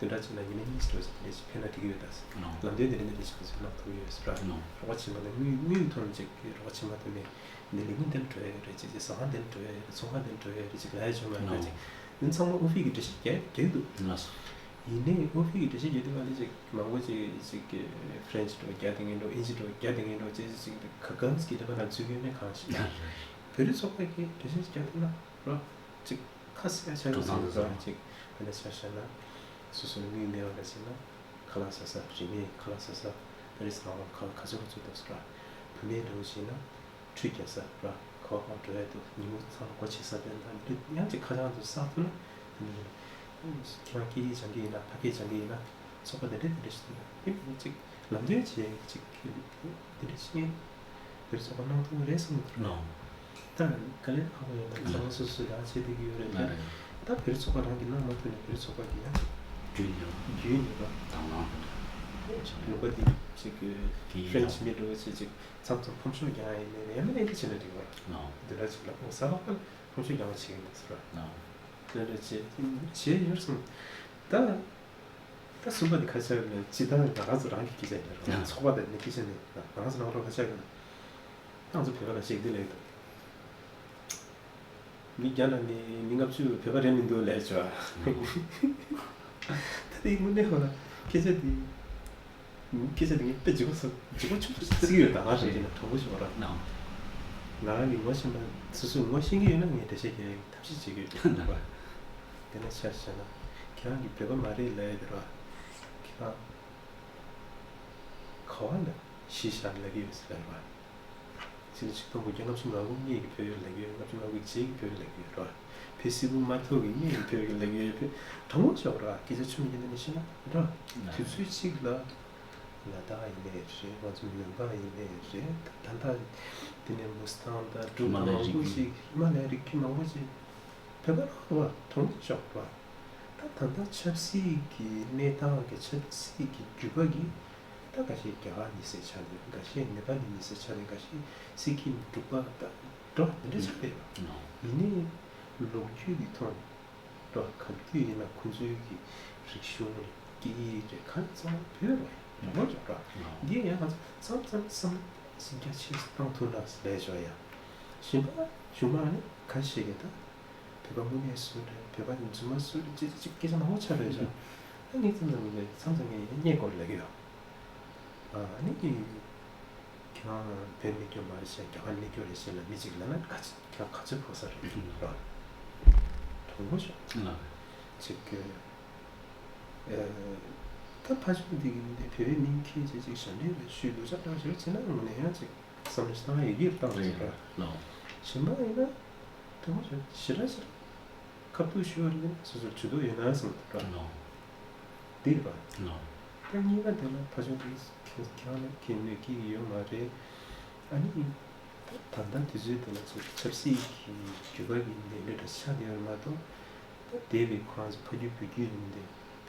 བདུན་ཕྲག་གཅིག་ན་ཉི་མ་གཉིས་ཤིག་འགྲོ་ཅིག་དེ་འདྲ་ཞིག་ཕན་ན་འགྲིག་གི་ཡོད་ད་ཟེར། ལམ་སྟོན་དེ་འདྲ་འདི་འདྲ་ཞིག་ང་ཚོས་གནང་ཐུབ་ཀྱི་ཡོད་ཟེར་ར། རོགས་པ་བྱེད་མ་ཐུབ་དངུལ་དངུལ་ཐོག་ནས་ཅིག་རོགས་པ་བྱེད་མ་ཐུབ་མེད། འདི་ལས་འགུལ་འདི་འགྲོ་ཡ་རེད་ཅིག་ཅིག་ཟ་ཁང་འདི་འགྲོ་ཡ་རེད་ཚོང་ཁང་འདི་འགྲོ་ཡ་རེད་ཅིག་ལབ་ཡ་བྱུང་མ་རེད་ཅིག་འདི་ཚང་མ་ཨོ་ཕི་གི་འགྲེལ་བཤད་རྒྱག་རྒྱག་འདུག་ཡིན་ནའི་ཨོ་ཕི་གི་འགྲེལ་བཤད་རྒྱག་དུས་ག་ལ་ཅིག་མང་པོ་ཅིག་ཅིག་གི་ཕ་རན་ཅི་འགྲོ་རྒྱག་དེ་ངན་འགྲོ་ཨིན་ཇི་འགྲོ་རྒྱག་དེ་ངན་འགྲོ་ཅིག་ཅིག་ག་གམ་གི་ལས་པ་ན་འཛུལ་ཡོད་མེད་གང་ཤེས། བོད་རིགས་ཚོགས་པ་གི་འགྲེལ་བཤད་རྒྱག་དེ་ན་རོ། ཅིག་ཁ་གསལ་ཆགས་ཀྱི་འདུག་ར། ཅིག་དཔེར་ན་ཆ་བཞག་ན་སོ་སོ་ལ་དངུལ་མེད་པ་ལ་བྱས་ན་ཁ་ལག་ཟ་ས་རིན་མེད་ཁ་ལག་ཟ་ས་ད་རེས་ཟ་ཁང་ཁ་ལག་ག་ཚོད་ག་ཚོད་འདུག་ཟེར་ར། བུད་མེད་འདྲ་བོ་བྱས་ན་ཁྲུས་རྒྱག་ས་ར་ཁ་བ་གང་འགྲོ་ཡ་འདུག་ཉིན་མོ་ཚང་མ་སྒོ་ཕྱེ་ས་དེ་འདྲ་འདི་ཡང་ཅིག་ཁ་བྱང་དུ་བསགས་ཐུབ་ན་དེ་འདྲ་རེད། ཁྱེད་རང་སྐད་ཡིག་སྦྱང་གི་ཡིན་ན་ཕ་སྐད་སྦྱང་གི་ཡིན་ན། ཚོགས་པ་དེ་འདྲ་དེ་འདྲ་ཞིག་འདུག་ཡིན་ནའི་ཅིག་ལམ་སྟོན་བྱེད་ཅིག་དེ་འདྲ་ཞིག་ཡིན། དེར་ཚོགས་པ་གནང་ཐུབ་རེད་བསམ་གི་འདུག་ད་དཀའ་ལས་ཁག་པོ་ཡོད་ད་ཁ་ལག་སོ་སོས་ད་བྱེད་བསྡད་ཀྱི་ཡོད་རེད་ད། ད་བོད་ཚོགས་པ་རང་གིས་གནང་མ་ཐུབ་ནས་བོད་ཚོགས་པ་གིས་ཡང་རྒྱུན་ཡོད་རྒྱུན་ཡོད་པ་དང་བླངས་ལུང་པ་འདི་ཅིག་གི་ཧྥ་རན་ཆི་མི་འགྲོ་བ་ཚོས་ཅིག་མཚམས་མཚམས་ཕོམ་ཤོག་རྒྱག་ཡ་ཡིན་ནའི་ཡང་མིན་ནའི་འདི་བྱེད་ན་འགྲིག་པ་འདི་འདྲ་ཅིག་ལ་ཁོང་ས་ལག་པ་ལ་ཕོམ་ཤོག་རྒྱག་པ་བྱེད་ཀྱི་འདུག་ཟེར་བ་འདི་འདྲ་བྱེད་བྱེད་ཡོད་སོང་ད། ད་གསུམ་པ་དེ་ཁ་ཆག་ནས་སྤྱི་བཏང་ང་རང་ཚོ་རང་གི་སྐད་ཆ་ཡིན་རེད། ཚོགས་པ་དང་ནི་སྐད་ཆ་ནི་ང་རང་ཚོ་ནང་ལོགས་ཁ་ཆག་གི་ང་ཚོ་བོད་པ་ལ་ཞིག་འདི་ལས་འདུག་མི་རྒྱ་ནག་ནི་མི་ལྔ་བཅུ་བོད་པ་རེད་མི་འདུག་ལས་བྱ། ད་དེ་དངོས་གནས་ཧོ་ལ་སྐད་ཆ་དེ་སྐད་ཆ་དེ་ངས་དཔེ་ལྗིད་པོ་ས་ལྗིད་པོ་ཆུང་ཆུང་ཞིག་བརྩི་གི་ཡོད། ད་ང་རང་གི་ན་དྲང་པོ་ཞིག་བ་ར་ང་རང་གི་ངོ་ཤེས་ན་སོ་སོའི་ངོ་ཤེས་ཀྱི་ཡོད་ན་ངས་འགྲེལ་བཤད་རྒྱག་ཡག་ཐབས་ཤེས་བྱེད་ཀྱི་ཡོད་ད། དེ་ནས་ཆ་བཞག་ན་ཁྱེད་རང་གིས་བོད་པ་མ་རེད་ལབ་ཡ་དེ་ར། ཁྱེད་རང་ག་བ་ལ་གཞིས་ཆགས་ལབ་ཀྱི་ཡོད་ཟེར་ལབ་ཡ་ར། ཕྱི་ལོ་ཆིག་སྟོང་དགུ་བརྒྱ་ལྔ་བཅུ་ང་དགུ་སྔོན་གྱི་བོད་ཡིག་ལབ་ཀྱི་ཡོད། ལྔ་བཅུ་ང་དགུ་རྗེས་ཀྱི་བོད་ཡིག་ལབ་ཀྱི་ཡོད་ར། བོད་སིལ་བུ་མ་ཐུག་གི་སྔོན་གྱི་བོད་ཡིག་ལབ་ཀྱི་ཡོད། བོད་དྲང་མོ་ཞོག་ར་སྐད་ཆ་ཆུ་མིག་གི་ནང་ནས་བཤད་ན་ར། དུས་ཚོད་གཅིག་ལ་ལ་དྭགས་ཡིན་ནའི་རེད། ང་ཚོ་མོན་པ་ཡིན་ནའི་རེད། ད་ད་ལྟ་དེ་ནས་མུ་སི་ཐང་དང་འབྲུག་དང་མང་པོ་ཞིག་ཧི་མ་ལ་ཡའི་རི་རྒྱུད་མང་པོ་ཞིག་བོད་པ་རང་རེད་བ། གྲོང་ཚོ་ཤོག་རེད་བ། ད་ད་ལྟ་ཆབ་སྲིད་ཀྱི་གནས་སྟངས་ཀྱི་ཆབ་སྲིད་ཀྱི་རྒྱུད་པ་གི་ད་འགའ་ཤས་རྒྱ་གར་ནས་སེ་ཆགས་ནས་འགའ་ཤས་ནེ་པ་ལ་ནས་སེ་ཆགས་ནས་འགའ་ཤས་སི་ཀིམ་འབྲུག་པ་ད་འགྲོ་འདི་འདྲ་ཆགས་རེད་བ། ཡིན་ནའི་ལོ་རྒྱུས་ཀྱི་ཐོག་ནས་འགྲོ་ག་དུས་ཡིན་ན་ཁོང་ཚོའི་གི་རིག་གཞུང་རེད་སྐད་ཡིག་རེད་ག་རེ་ཚང་མ་བོད་རེད་བ། ཡག་པོ་ཡོད་ར། འདི་ཡང་ང་ཚོ་མཚམས་མཚམས་བསམ་བློ་ཞིབ་རྒྱ་ཆེ་ཙམ་བཏང་ཐུབ་ན་ལས་ཆོག་ཡ། གཞན་པ་གཞུང་མང་ནི་ག་ཤེས་ཀྱི་ད། བོད་པ་དངོས་གནས་སུ་རེད། བོད་པ་རྫུན་མ་སུ་རེད་ཅེས་ཅིག་སྐད་ཆ་མང་པོ་ཆགས་རེད་ཤག་ཨ་ངས་མཚམས་མཚམས་ངས་མཚམས་མཚམས་ངས་སྙད་སྐོར་ལབ་ཀྱི་ཡོད། ཨ་ནི་ཁྱེད་རང་བོད་མི་སྐྱོ་མ་རེད་ཤག་རྒྱ་གར་མི་སྐྱོ་རེད་ཤག་ལ་མི་གཅིག་ལབ་ན་ག་ཚོད་ཁྱེད་རང་ག་ཚོད་ཕོག་ས་རེད་ར། དྲང་པོ་ཤོག་ཅིག་གི་ད་ཕ་ཆུང་འདི་གི་མི་འདི་བོད་པའི་མིང་ཁྱེད་ཅིག་ཅིག་ཞབས་འདྲེན་ལ་ཞུས་ལུགས་ཆ་འདྲ་ཞིག་བྱས་ན་དངོས་གནས་ཡང་ཅིག་བསམ་བློ་བཏང་ཡག་གི་བཏང་རེད་ར། གཞན་པ་ཡིན་ན། དེ་མོ་ཞིག་ཞེ་དྲག་ཞིག་ཁ་ཐུག་ཞུ་བ་རེད། སོ་སོར་ཇུས་གཏོགས་ཡོད་ན་བསམ་འདུག་ར། འདི་རེད་པ། ད་གཉིས་ཀ་དེ་ལ་ཕ་ཆུང་དེ་ཁྱེད་ཁྱེད་རང་ལ་ཁྱེད་ནུས་ཀྱི་ཡོད་མ་རེད། ཨ་ནི་ད་ད་ལྟ་དུས་ཚོད་དེ་ལ་ཚོ་ཆབ་སྲིད་ཀྱི་རྒྱུད་པ་གི་འདི་འདྲ་ཆགས་བསྡད་ཡོད་མ་གཏོགས། ད་འདས་པའི་ཁོ་རང་ཚོ་ཕ་རྒྱུད་བུ་རྒྱུད་ཡིན་ཏེ་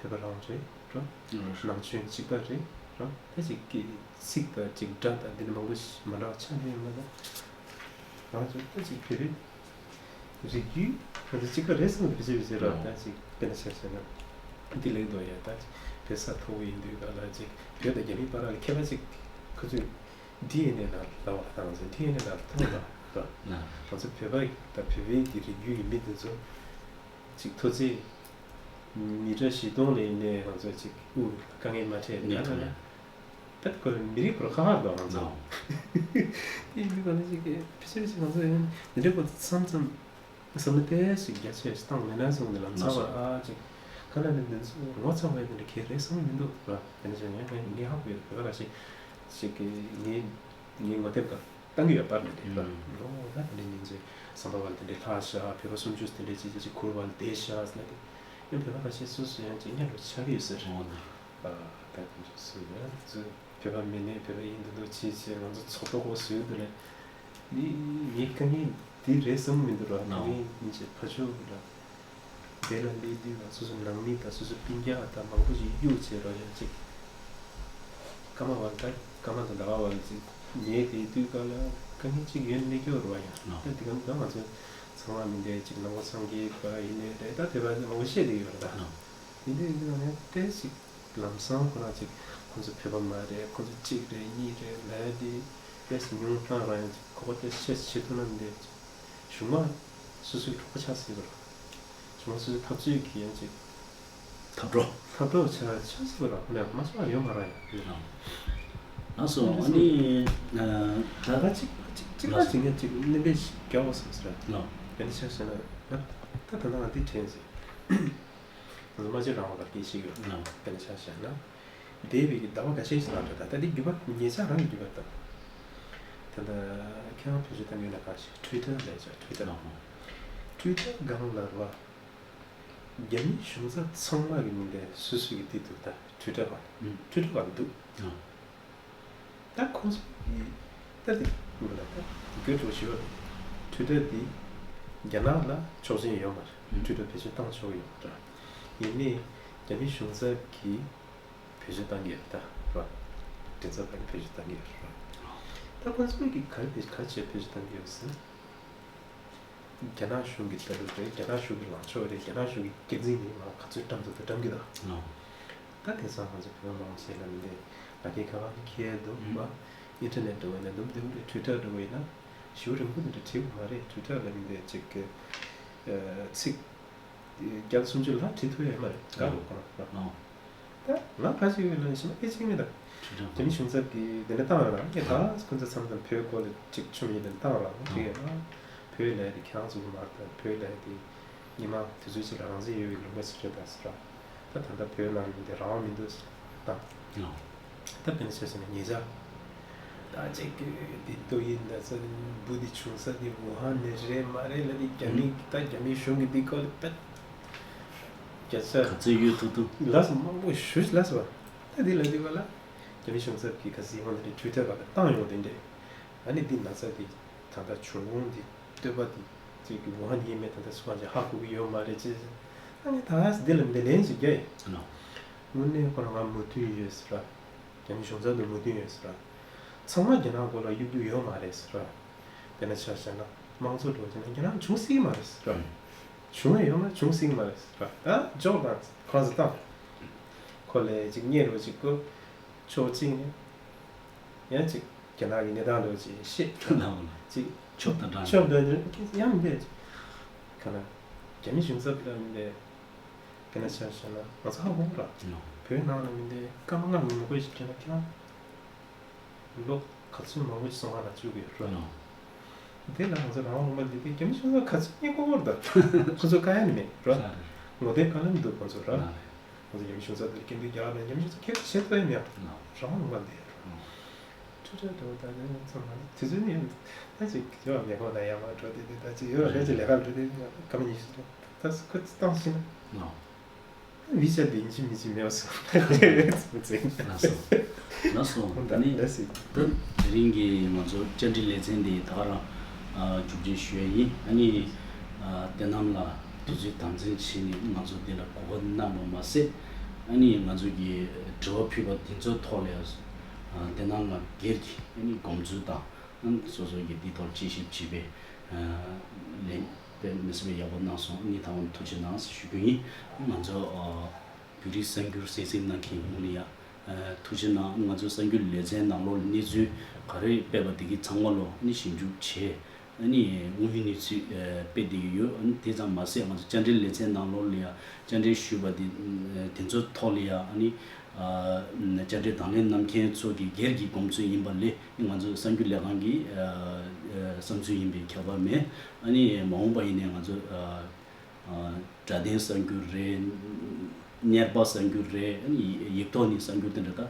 བོད་པ་རང་རེད་ར། ནང་ཆོས་གཅིག་པ་རེད་ར། ད་ཅིག་གི་ཚིག་དང་ཅིག་སྒྲ་དང་འདི་འདྲ་མང་པོ་ཞིག་མ་འདྲ་བ་ཆགས་བསྡད་ཡོད་མ་གཏོགས། ང་ཚོ་ད་ཅིག་བོད་པའི་རིགས་རྒྱུད་ང་ཚོ་གཅིག་པ་རེད་བསམ་གི་བེད་སྤྱོད་བྱེད་རོགས། ད་ཅིག་དཔེར་ན་ཆ་བཞག་ན་འདི་ལེགས་འདུག་ཡ། ད་ཅིག་བོད་ས་མཐོ་པོ་ཡིན་དུས་ག་ལ་ཅིག་བོད་དང་རྒྱ་མིའི་བར་ལ་ཁྱད་པར་ཅིག་ཁོ་ཚོས་ཌི་ཨེན་ཨེ་ནང་ལ་བ་དང་ཅིག་ཌི་ཨེན་ཨེ་ནང་ལ་ཐོན་པ་ར། ང་ཚོ་བོད་པ་དང་བོད་པའི་གི་རིགས་རྒྱུད་ཀྱི་མི་དེ་ཚོ་ཅིག་མཐོ་ཚད་མི་ཊར་བཞི་སྟོང་ལ་ཡིན་ནའི་ང་ཚོ་ཅིག་དབུགས་དཀའ་ངལ་མ་འཕྲད་ཡ་ད་ལ། པད་ཁོ་རང་མི་རིགས་ཁོ་རང་ཁ་ཁར་འདུག་ང་ཚོ། དེ་ཡིན་དུས་ག་ནས་ཅིག་གི་ཕི་ཕི་ཕི་ང་ཚོ་ཡང་འདི་འདྲའི་སྐོར་མཚམས་མཚམས་བསམ་བློ་ཏོག་ཙམ་རྒྱ་ཆེ་ཞིག་བཏང་མེད་ན་བསམ་གི་ལམ་སང་བ་ཨ་ཅིག་ག་ལ་ནི་འདི་ཚོ་ངོ་ཚ་བའི་འདི་འདྲ་གལ་རེད་བསམ་གི་མི་འདུག་ར། དེ་ནས་ཅིག་ངས་ངས་ངས་ཧ་གོ་ཡོད། བོད་པ་ར་ཞིག་ཅིག་གི་ངའི་ངའི་ངོ་དེབ་དང་། བཏང་གི་ཡོད་པ་མི་འདུག་ར། ཨོ་ད་དེ་འདྲའི་ཉིན་ཅིག་བསམ་པ་བ་དེ་འདྲའི་ལྷག་ཤག་བོད་པ་སུམ་ཅུ་དེ་འདྲའི་ཅིག་ཅིག་ཅིག་ཁུར་བ་ལ་བསྡད་ཤག་ཟེར་ན་དེ་ཡང་བོད་པ་ཁ་ཤས་སོ་སོ་ཡང་ཅིག་གཉའ་ལོ་ཆགས་ཀྱི་ཡོད་ཟེར། ཨོ་ན། ཨ་ད་དེ་འདྲ་སུ་ཡང་ཚུ་བོད་པ་མིན་ནས་བོད་པ་ཡིན་འདུག་འདུག་ཅིག་ཅིག་ང་ཚོ་ཚོགས་གཏོགས་འོག་སུ་ཡོད་འདུག་ལས། འདི་ངའི་དཀའ་ངལ་འདི་རེད་བསམ་གྱི་མི་འདུག་ར། དཀའ་ངལ་ཡིན་ཅེས་ཕ་ཕྱོགས་ར། དེ་ལ་སླེབས་དུས་ལ་སོ་སོ་ནང་མི་དང་སོ་སོ་སྤུན་ཀྱག་དང་མང་པོ་ཞིག་གཡུག་བྱས་ར་ཡང་ཅིག་སྐར་མ་བར་ད་སྐར་མ་དང་ཟླ་བ་བར་ཅིག་ཉལ་བསྡད་དུས་ག་ལ་དཀའ་ངལ་ཅིག་ཡོད་སླེབས་ཀྱི་ཡོད་ར་ཡང་། ད་དེ་ག་ད་ང་ཚོ་ཚང་མ་མི་འདྲ་ཅིག་ནང་པ་སངས་རྒྱས་པ་ཡིན་ནའི་རེད། ད་དེ་བ་མང་པོ་བཤད་བསྡད་ཡོད་ར་ད། དེ་འདྲ་ཡིན་དུས་ང་ནས་ཏོག་ཙམ་ལམ་སང་ཁོ་རང་ཅིག་ཁོ་ཚོ་བོད་པ་མ་རེད། ཁོ་ཚོ་གཅིག་རེད་གཉིས་རེད་ལབ་ཡ་དེ་ཏོག་ཙམ་ཉུང་བཏང་ར་ཡང་ཅིག་གོ་བ་ཏོག་ཙམ་ཆེ་ཆེ་ཐུབ་ན་འདི་གཞུང་མ་སོ་སོའི་གྲོགས་པོ་ཆགས་སྲིད་པ་ར། གཞུང་མ་སོ་སོའི་འཐབ་རྩོད་ཀྱི་ཡང་ཅིག་འཐབ་གྲོགས། འཐབ་གྲོགས་ཆགས་ཆགས་སྲིད་པ་ར། ཁོ་ནས་མ་ཆགས་ཡོད་མ་ར་ཡང་། ལགས་སོ། ཨ་ནི་ད་ལྟ་གཅིག་གཅིག་གཅིག་ལ་གཅིག་ནས་གཅིག་གནད་འགག་ཞིག་རྒྱག་དགོས་བསམ་ཟེར་ར། ལགས། དེ་འདྲ་ཆགས་བྱས་ན་ད་ད་ལྟ་ང་འདི་དྲན་ཟེར། ང་ཚོ་སྨྲ་བརྗོད་རང་དབང་ལ་སྐད་ཆ་ཡོད། ལགས། དེ་འདྲ་ཆགས་བྱས་ན། འདས་པའི་གི་ཟླ་བ་འགའ་ཤས་ཤིག་ལ་འགྲོ། ད་ལྟ་འདི་འགྱུར་བ་ཉེ་ཆར་རང་གི་འགྱུར་བ་དང་། ད་ལྟ་ཁྱེད་རང་བེད་སྤྱོད་བཏང་གི་ཡོད་ན་གང་ཞིག་ཊུའི་ཊར་ལས་ཆོག་ཊུའི་ཊར། ལགས། ཊུའི་ཊར་སྒང་ལ་ར། རྒྱ་མིའི་གཞུང་ཚབ་ཚང་མ་གི་མིང་དེ་སུ་སུ་གི་དེ་འདུག་ད་ཊུའི་ཊར་སྒང་། ཨུམ། ཊུའི་ཊར་སྒང་འདུག་ཨ། ད་ཁོང་ཚོ་གི་ད་དེ་མི་ལ་ད་དེ་སྐྱོ་བོ་ཞིག་ཡོད་རེད། ཊུའི་ཊར་དེ་རྒྱ་ནག་ལ་ཆོག་མཆན་ཡོད་མ་རེད། ཨུམ། ཊུའི་ཊར་བེད་སྤྱོད་བཏང་ཆོག་གི་ཡོད་མ་རེད། ཡིན་ནའི་རྒྱ་མིའི་གཞུང་ཚབ་ཀྱིས་བེད་སྤྱོད་བཏང་གི་ཡོད་ད་ར། མགྲིན་ཚབ་པ་གིས་བེད་སྤྱོད་བཏང་གི་ཡོད་ར། ད་ཁོང་ཚོ་གིས་ག་རེ་བེད་ག་རེ་བྱས་བེད་སྤྱོད་བཏང་གི་ཡོད་ཟེར་ན། རྒྱ་ནག་གཞུང་གི་ལྟ་གྲུབ་རེད། རྒྱ་ནག་གཞུང་གི་ལངས་ཕྱོགས་རེད། རྒྱ་ནག་གཞུང་གི་འགན་འཛིན་ནི་ང་ག་ཚོད་བཀྲམ་ཐུབ་ཐུབ་བཀྲམ་གྱི་འདུག་ལགས། ད་དེང་སང་ང་ཚོ་བོད་པ་མང་ཆེ་ལ་མི་འདི་ལག་ཁྱེར་ཁ་པར་འཁྱེར་འདུག་པ། ཨིན་ཊར་ནེཊ་འགྲོ་དགོས་ན་འདུག་འདུག་རེད། ཊུའི་ཊར་འགྲོ་དགོས་ཡིན་ན་ཞེ་པོ་རིང་པོ་འདི་འདྲ་བྲིས་དགོས་མ་རེད། ཊུའི་ཊར་ལ་མི་འདི་ཅིག་གི་ཚིག་བརྒྱ་དང་སུམ་ཅུ་ལྷག་བྲིས་ཐུབ་ཡོད་མ་རེད། དགའ་རོགས་ཁོ་རང་། ད་ང་ག་ཅིག་ཡོད་ལ་ཞེ་ན་སྐད་ཅིག་མེད་ད། རྒྱ་མི་གཞུང་ཚབ་ཀྱིས་དེ་འདྲ་བཏང་ཡོད་ར། ངས་ད་ཁོ་ཚོ་མཚམས་མཚམས་བོད་སྐོར་ལ་ཅིག་ཆུ་མིག་དེ་བཏང་ར། ཨང་། དེ་ཡོད་ན་བོད་ལས་དེ་ཁྱེད་རང་ཚོ་གི་མ་རེད། བོད་ལས་དེ་སྔོན་མ་དུས་ཚོད་ཅིག་ལ་རང་བཙན་ཡོད་པའི་ལུང་པ་ཞིག་རེད་ད་ཟེར་ར། ད་ད་ལྟ་བོད་ནང་ལ་དེ་རང་དབང་མི་འདུག་ཟེར་བཏང་། ཨང་། ད་དཔེར་ན་ཆ་བཞག་ན་ཉེ་ཆར་ད་ཅིག་གི་དེ་ཏོག་དབྱིབས་ན་ཚ་འབུ་དེ་བྱུང་ས་དེ་ཝུ་ཧན་ནས་རེད་མ་རེད་ལ་དེ་རྒྱ་མི་ད་རྒྱ་མི་གཞུང་གི་དེ་སྐོར་ལ་དཔེ་རྒྱ་ཆ་ག་ཚོད་ཡོད་ཐུབ་ཐུབ་ལ་སོ་མང་པོ་ཞུ་ལ་སོ། ད་དེ་ལ་དེ་བ་ལ་རྒྱ་མི་གཞུང་ཚབ་ཀྱིས་ག་ཟིག་ཡོང་དེ་ཊུའི་ཊར་བ་ལ་བཏང་ཡོང་དེ་འདྲས། ཨ་ནི་འདི་ན་ཚ་འདི་ད་ལྟ་བྱུང་འདི་བསྟོད་པ་འདི་ཅིག་གི་ཝུ་ཧན་ཡིན་མེད་ད་ལྟ་སུ་གང་ཅིག་ཧ་གོ་གི་ཡོད་མ་རེད་ཅེས། ཨ་ནི་ད་འདི་ལ་འདི་ལན་ཞིག་རྒྱག་ཡིན། ཨ་ནོ། དངོས་གནས་ཁོ་རང་ང་མོས་མཐུན་ཡོད་ཟེར་ར། རྒྱ་མི་གཞུང་ཚབ་དང་མོས་མཐུན་ཡོད་ཟེར་ར། ཚང་མ་རྒྱ་ནག་སྐོར་ལ་གཡུག་རྒྱུ་ཡོད་མ་རེད་ཟེར་ར། དཔེར་ན་ཆ་བཞག་ན་དམངས་གཙོ་འགྲོ་བྱས་ན་རྒྱ་ནག་བྱུང་སྲིད་མ་རེད་ཟེར་ར། བྱུང་ཡ་ཡོད་མ་བྱུང་སྲིད་མ་རེད་ཟེར་ར། ད་འཇོག་དང་ཁོ་རང་ཚོ་བཏང་། ཁོ་ལས་ཅིག་གཉེར་རོགས་ཅིག་གོ། ཕྱོགས་གཅིག་ནས་ཡང་ཅིག་རྒྱ་ནག་གི་གནས་སྟངས་འདྲ་ཅིག་ཤེས། ལགས་ལགས། ཅིག་ཕྱོགས་དང་འདྲ་ཕྱོགས་འདྲ་ཅིག་ཡང་མི་འདྲ་ཅིག་ག་ན་རྒྱ་མི་གཞུང་ཚབ་ལ་མི་འདྲ། དཔེར་ན་ཆ་བཞག་ན་ང་ཚོ་ཧ་གོ་ར། ལགས། བོད་ནང་ལ་མི་འདྲ་སྐར་མ་ལྔ་མི་མང་པོ་ཞིག་ཁྱེད་ལ་ཁྱེད་ལོ་ག་ཚོད་མང་པོ་ཞིག་སོང་ང་ལ་བཅུག་གི་ཡོད་ར། ལགས། དེ་ལ་ང་ཚོ་རང་དབང་ལུང་པ་འདི་དེ་རྒྱ་མི་གཞུང་ཚབ་ག་ཚོད་རྙེད་དགོས་པར་ད། ཁོ་ཚོ་དཀའ་ཡ་ནི་མེད་ར། ལགས་རེད། ངོ་དེབ་གང་ལ་མི་འདུག་ཁོ་ཚོ་ར། ལགས་རེད། ང་ཚོ་རྒྱ་མི་གཞུང་ཚབ་དེར་སྐད་འབོད་རྒྱག་ན་རྒྱ་མི་གཞུང་ཚབ་ཁྱེད་བྱེད་ཐུབ་ཡ་མེད། ལགས། རང་དབང་ལུང་པ་འདི་ར། ཨང་། ཁྲུ་ཁྲ་འགྲོ་ད་ནི་ཚང་མ་དུས་ཚོད་ནི་ད་ཅིག་ཡོད་མེད་ཁོ་ན་ཡ་མ་འགྲོ་དེ་དེ་ད་ཅིག་ཡོད་རེད་ཅིག་ལས་ཀ་འགྲོ་དེ་སྐར་མ་ཉི་ཤུ་རེད། ད་ཁོ་ཚོ་བཏང་ཤེས་ན། ཨང་། མི་བྱ་དེ་ཡིན་གཅིག་མིན་གཅིག་མེད་པ་སོང་། ལགས་སོ། ལགས་སོ། ད་ནི་ད་དེ་རིང་གི་ང་ཚོ་བཅར་འདྲི་ལེ་ཚན་འདི་ད་ག་རང་མཇུག་སྒྲིལ་ཞུ་ཡ་ཡིན། ཨ་ནི་བསོད་ནམས་ལགས་དུས་ཚོད་དམ་འཛིན་བྱས་ནས་ང་ཚོ་འདི་ལ་གོ་སྐབས་གནང་བ་མ་ཟད། ཨ་ནི་ང་ཚོ་གི་དྲི་བ་ཕུལ་བ་འདི་ཚོའི་ཐོག་ལ་ཡང་བསོད་ནམས་ལགས་སྒེར་གྱི་ཨ་ནི་དགོངས་ཚུལ་དང་། སོ་སོ་གིས་འདིའི་ཐོག་དཔྱད་ཞིབ་བྱས་པའི་ལན་དཔེ་མི་སྲིད་པའི་ཡག་པོ་གནང་སོང་། ཨ་ནི་ད་དུང་ཐུགས་རྗེ་གནང་ཞེས་ཞུ་རྒྱུ་ཡིན། ང་ཚོ་བོད་རིགས་གསར་འགྱུར་གསན་གཟིགས་གནང་མཁན་ཡོངས་ལ་ཡང་ཐུགས་རྗེ་གནང་། ང་ཚོ་གསར་འགྱུར་ལེ་ཚན་ནང་ལོགས་ལ་གནས་ཚུལ་ག་རེ་སྤེལ་བ་དེ་གི་ཚང་མ་ལོ་ཨ་ནི་ཞིབ་འཇུག་བྱས། ཨ་ནི་དངོས་ཡོད་གནས་ཚུལ་སྤེལ་བསྡད་ཀྱི་ཡོད། ཨ་ནི་དེ་ཙམ་མ་ཟད་ང་ཚོ་བཅར་འདྲི་ལེ་ཚན་ནང་ལོགས་ལ་ཡང་བཅར་འདྲི་ཞུས་པ་དེ་དེ་ཚོའི་ཐོག་ལ་ཡང་ཨ་ནི་བཅར་འདྲི་དང་ལེན་གནང་མཁན་ཚོ་གི་སྒེར་གྱི་དགོངས་ཚུལ་ཡིན་པ་ལས། ང་ཚོ་གསར་འགྱུར་ལས་ཁང་གི་བསམ་ཚུལ་ཡིན་པའི་ཁྱད་པར་མེད། ཨ་ནི་མ་འོངས་པ་ཡིན་ནའི་ང་ཚོ་སྒྲ་ལྡན་གསར་འགྱུར་རེད། གཉེར་པ་གསར་འགྱུར་རེད། ཨ་ནི་ཡིག་ཐོག་ནས་གསར་འགྱུར་དེ་འདྲ་ད་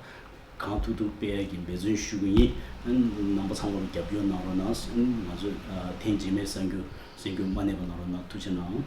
གང་ཐུབ་ཐུབ་སྤེལ་ཡ་གི་འབད་བརྩོན་ཞུ་གི་ཡིན། རྣམ་པ་ཚང་མར་རྒྱབ་སྐྱོར་གནང་རོགས་གནང་། ང་ཚོ་ཐེངས་རྗེས་མའི་གསར་འགྱུར་གསར་འགྱུར་མ་གནས་པ་གནང་རོགས་གནང་། ཐུགས་རྗེ་གནང་།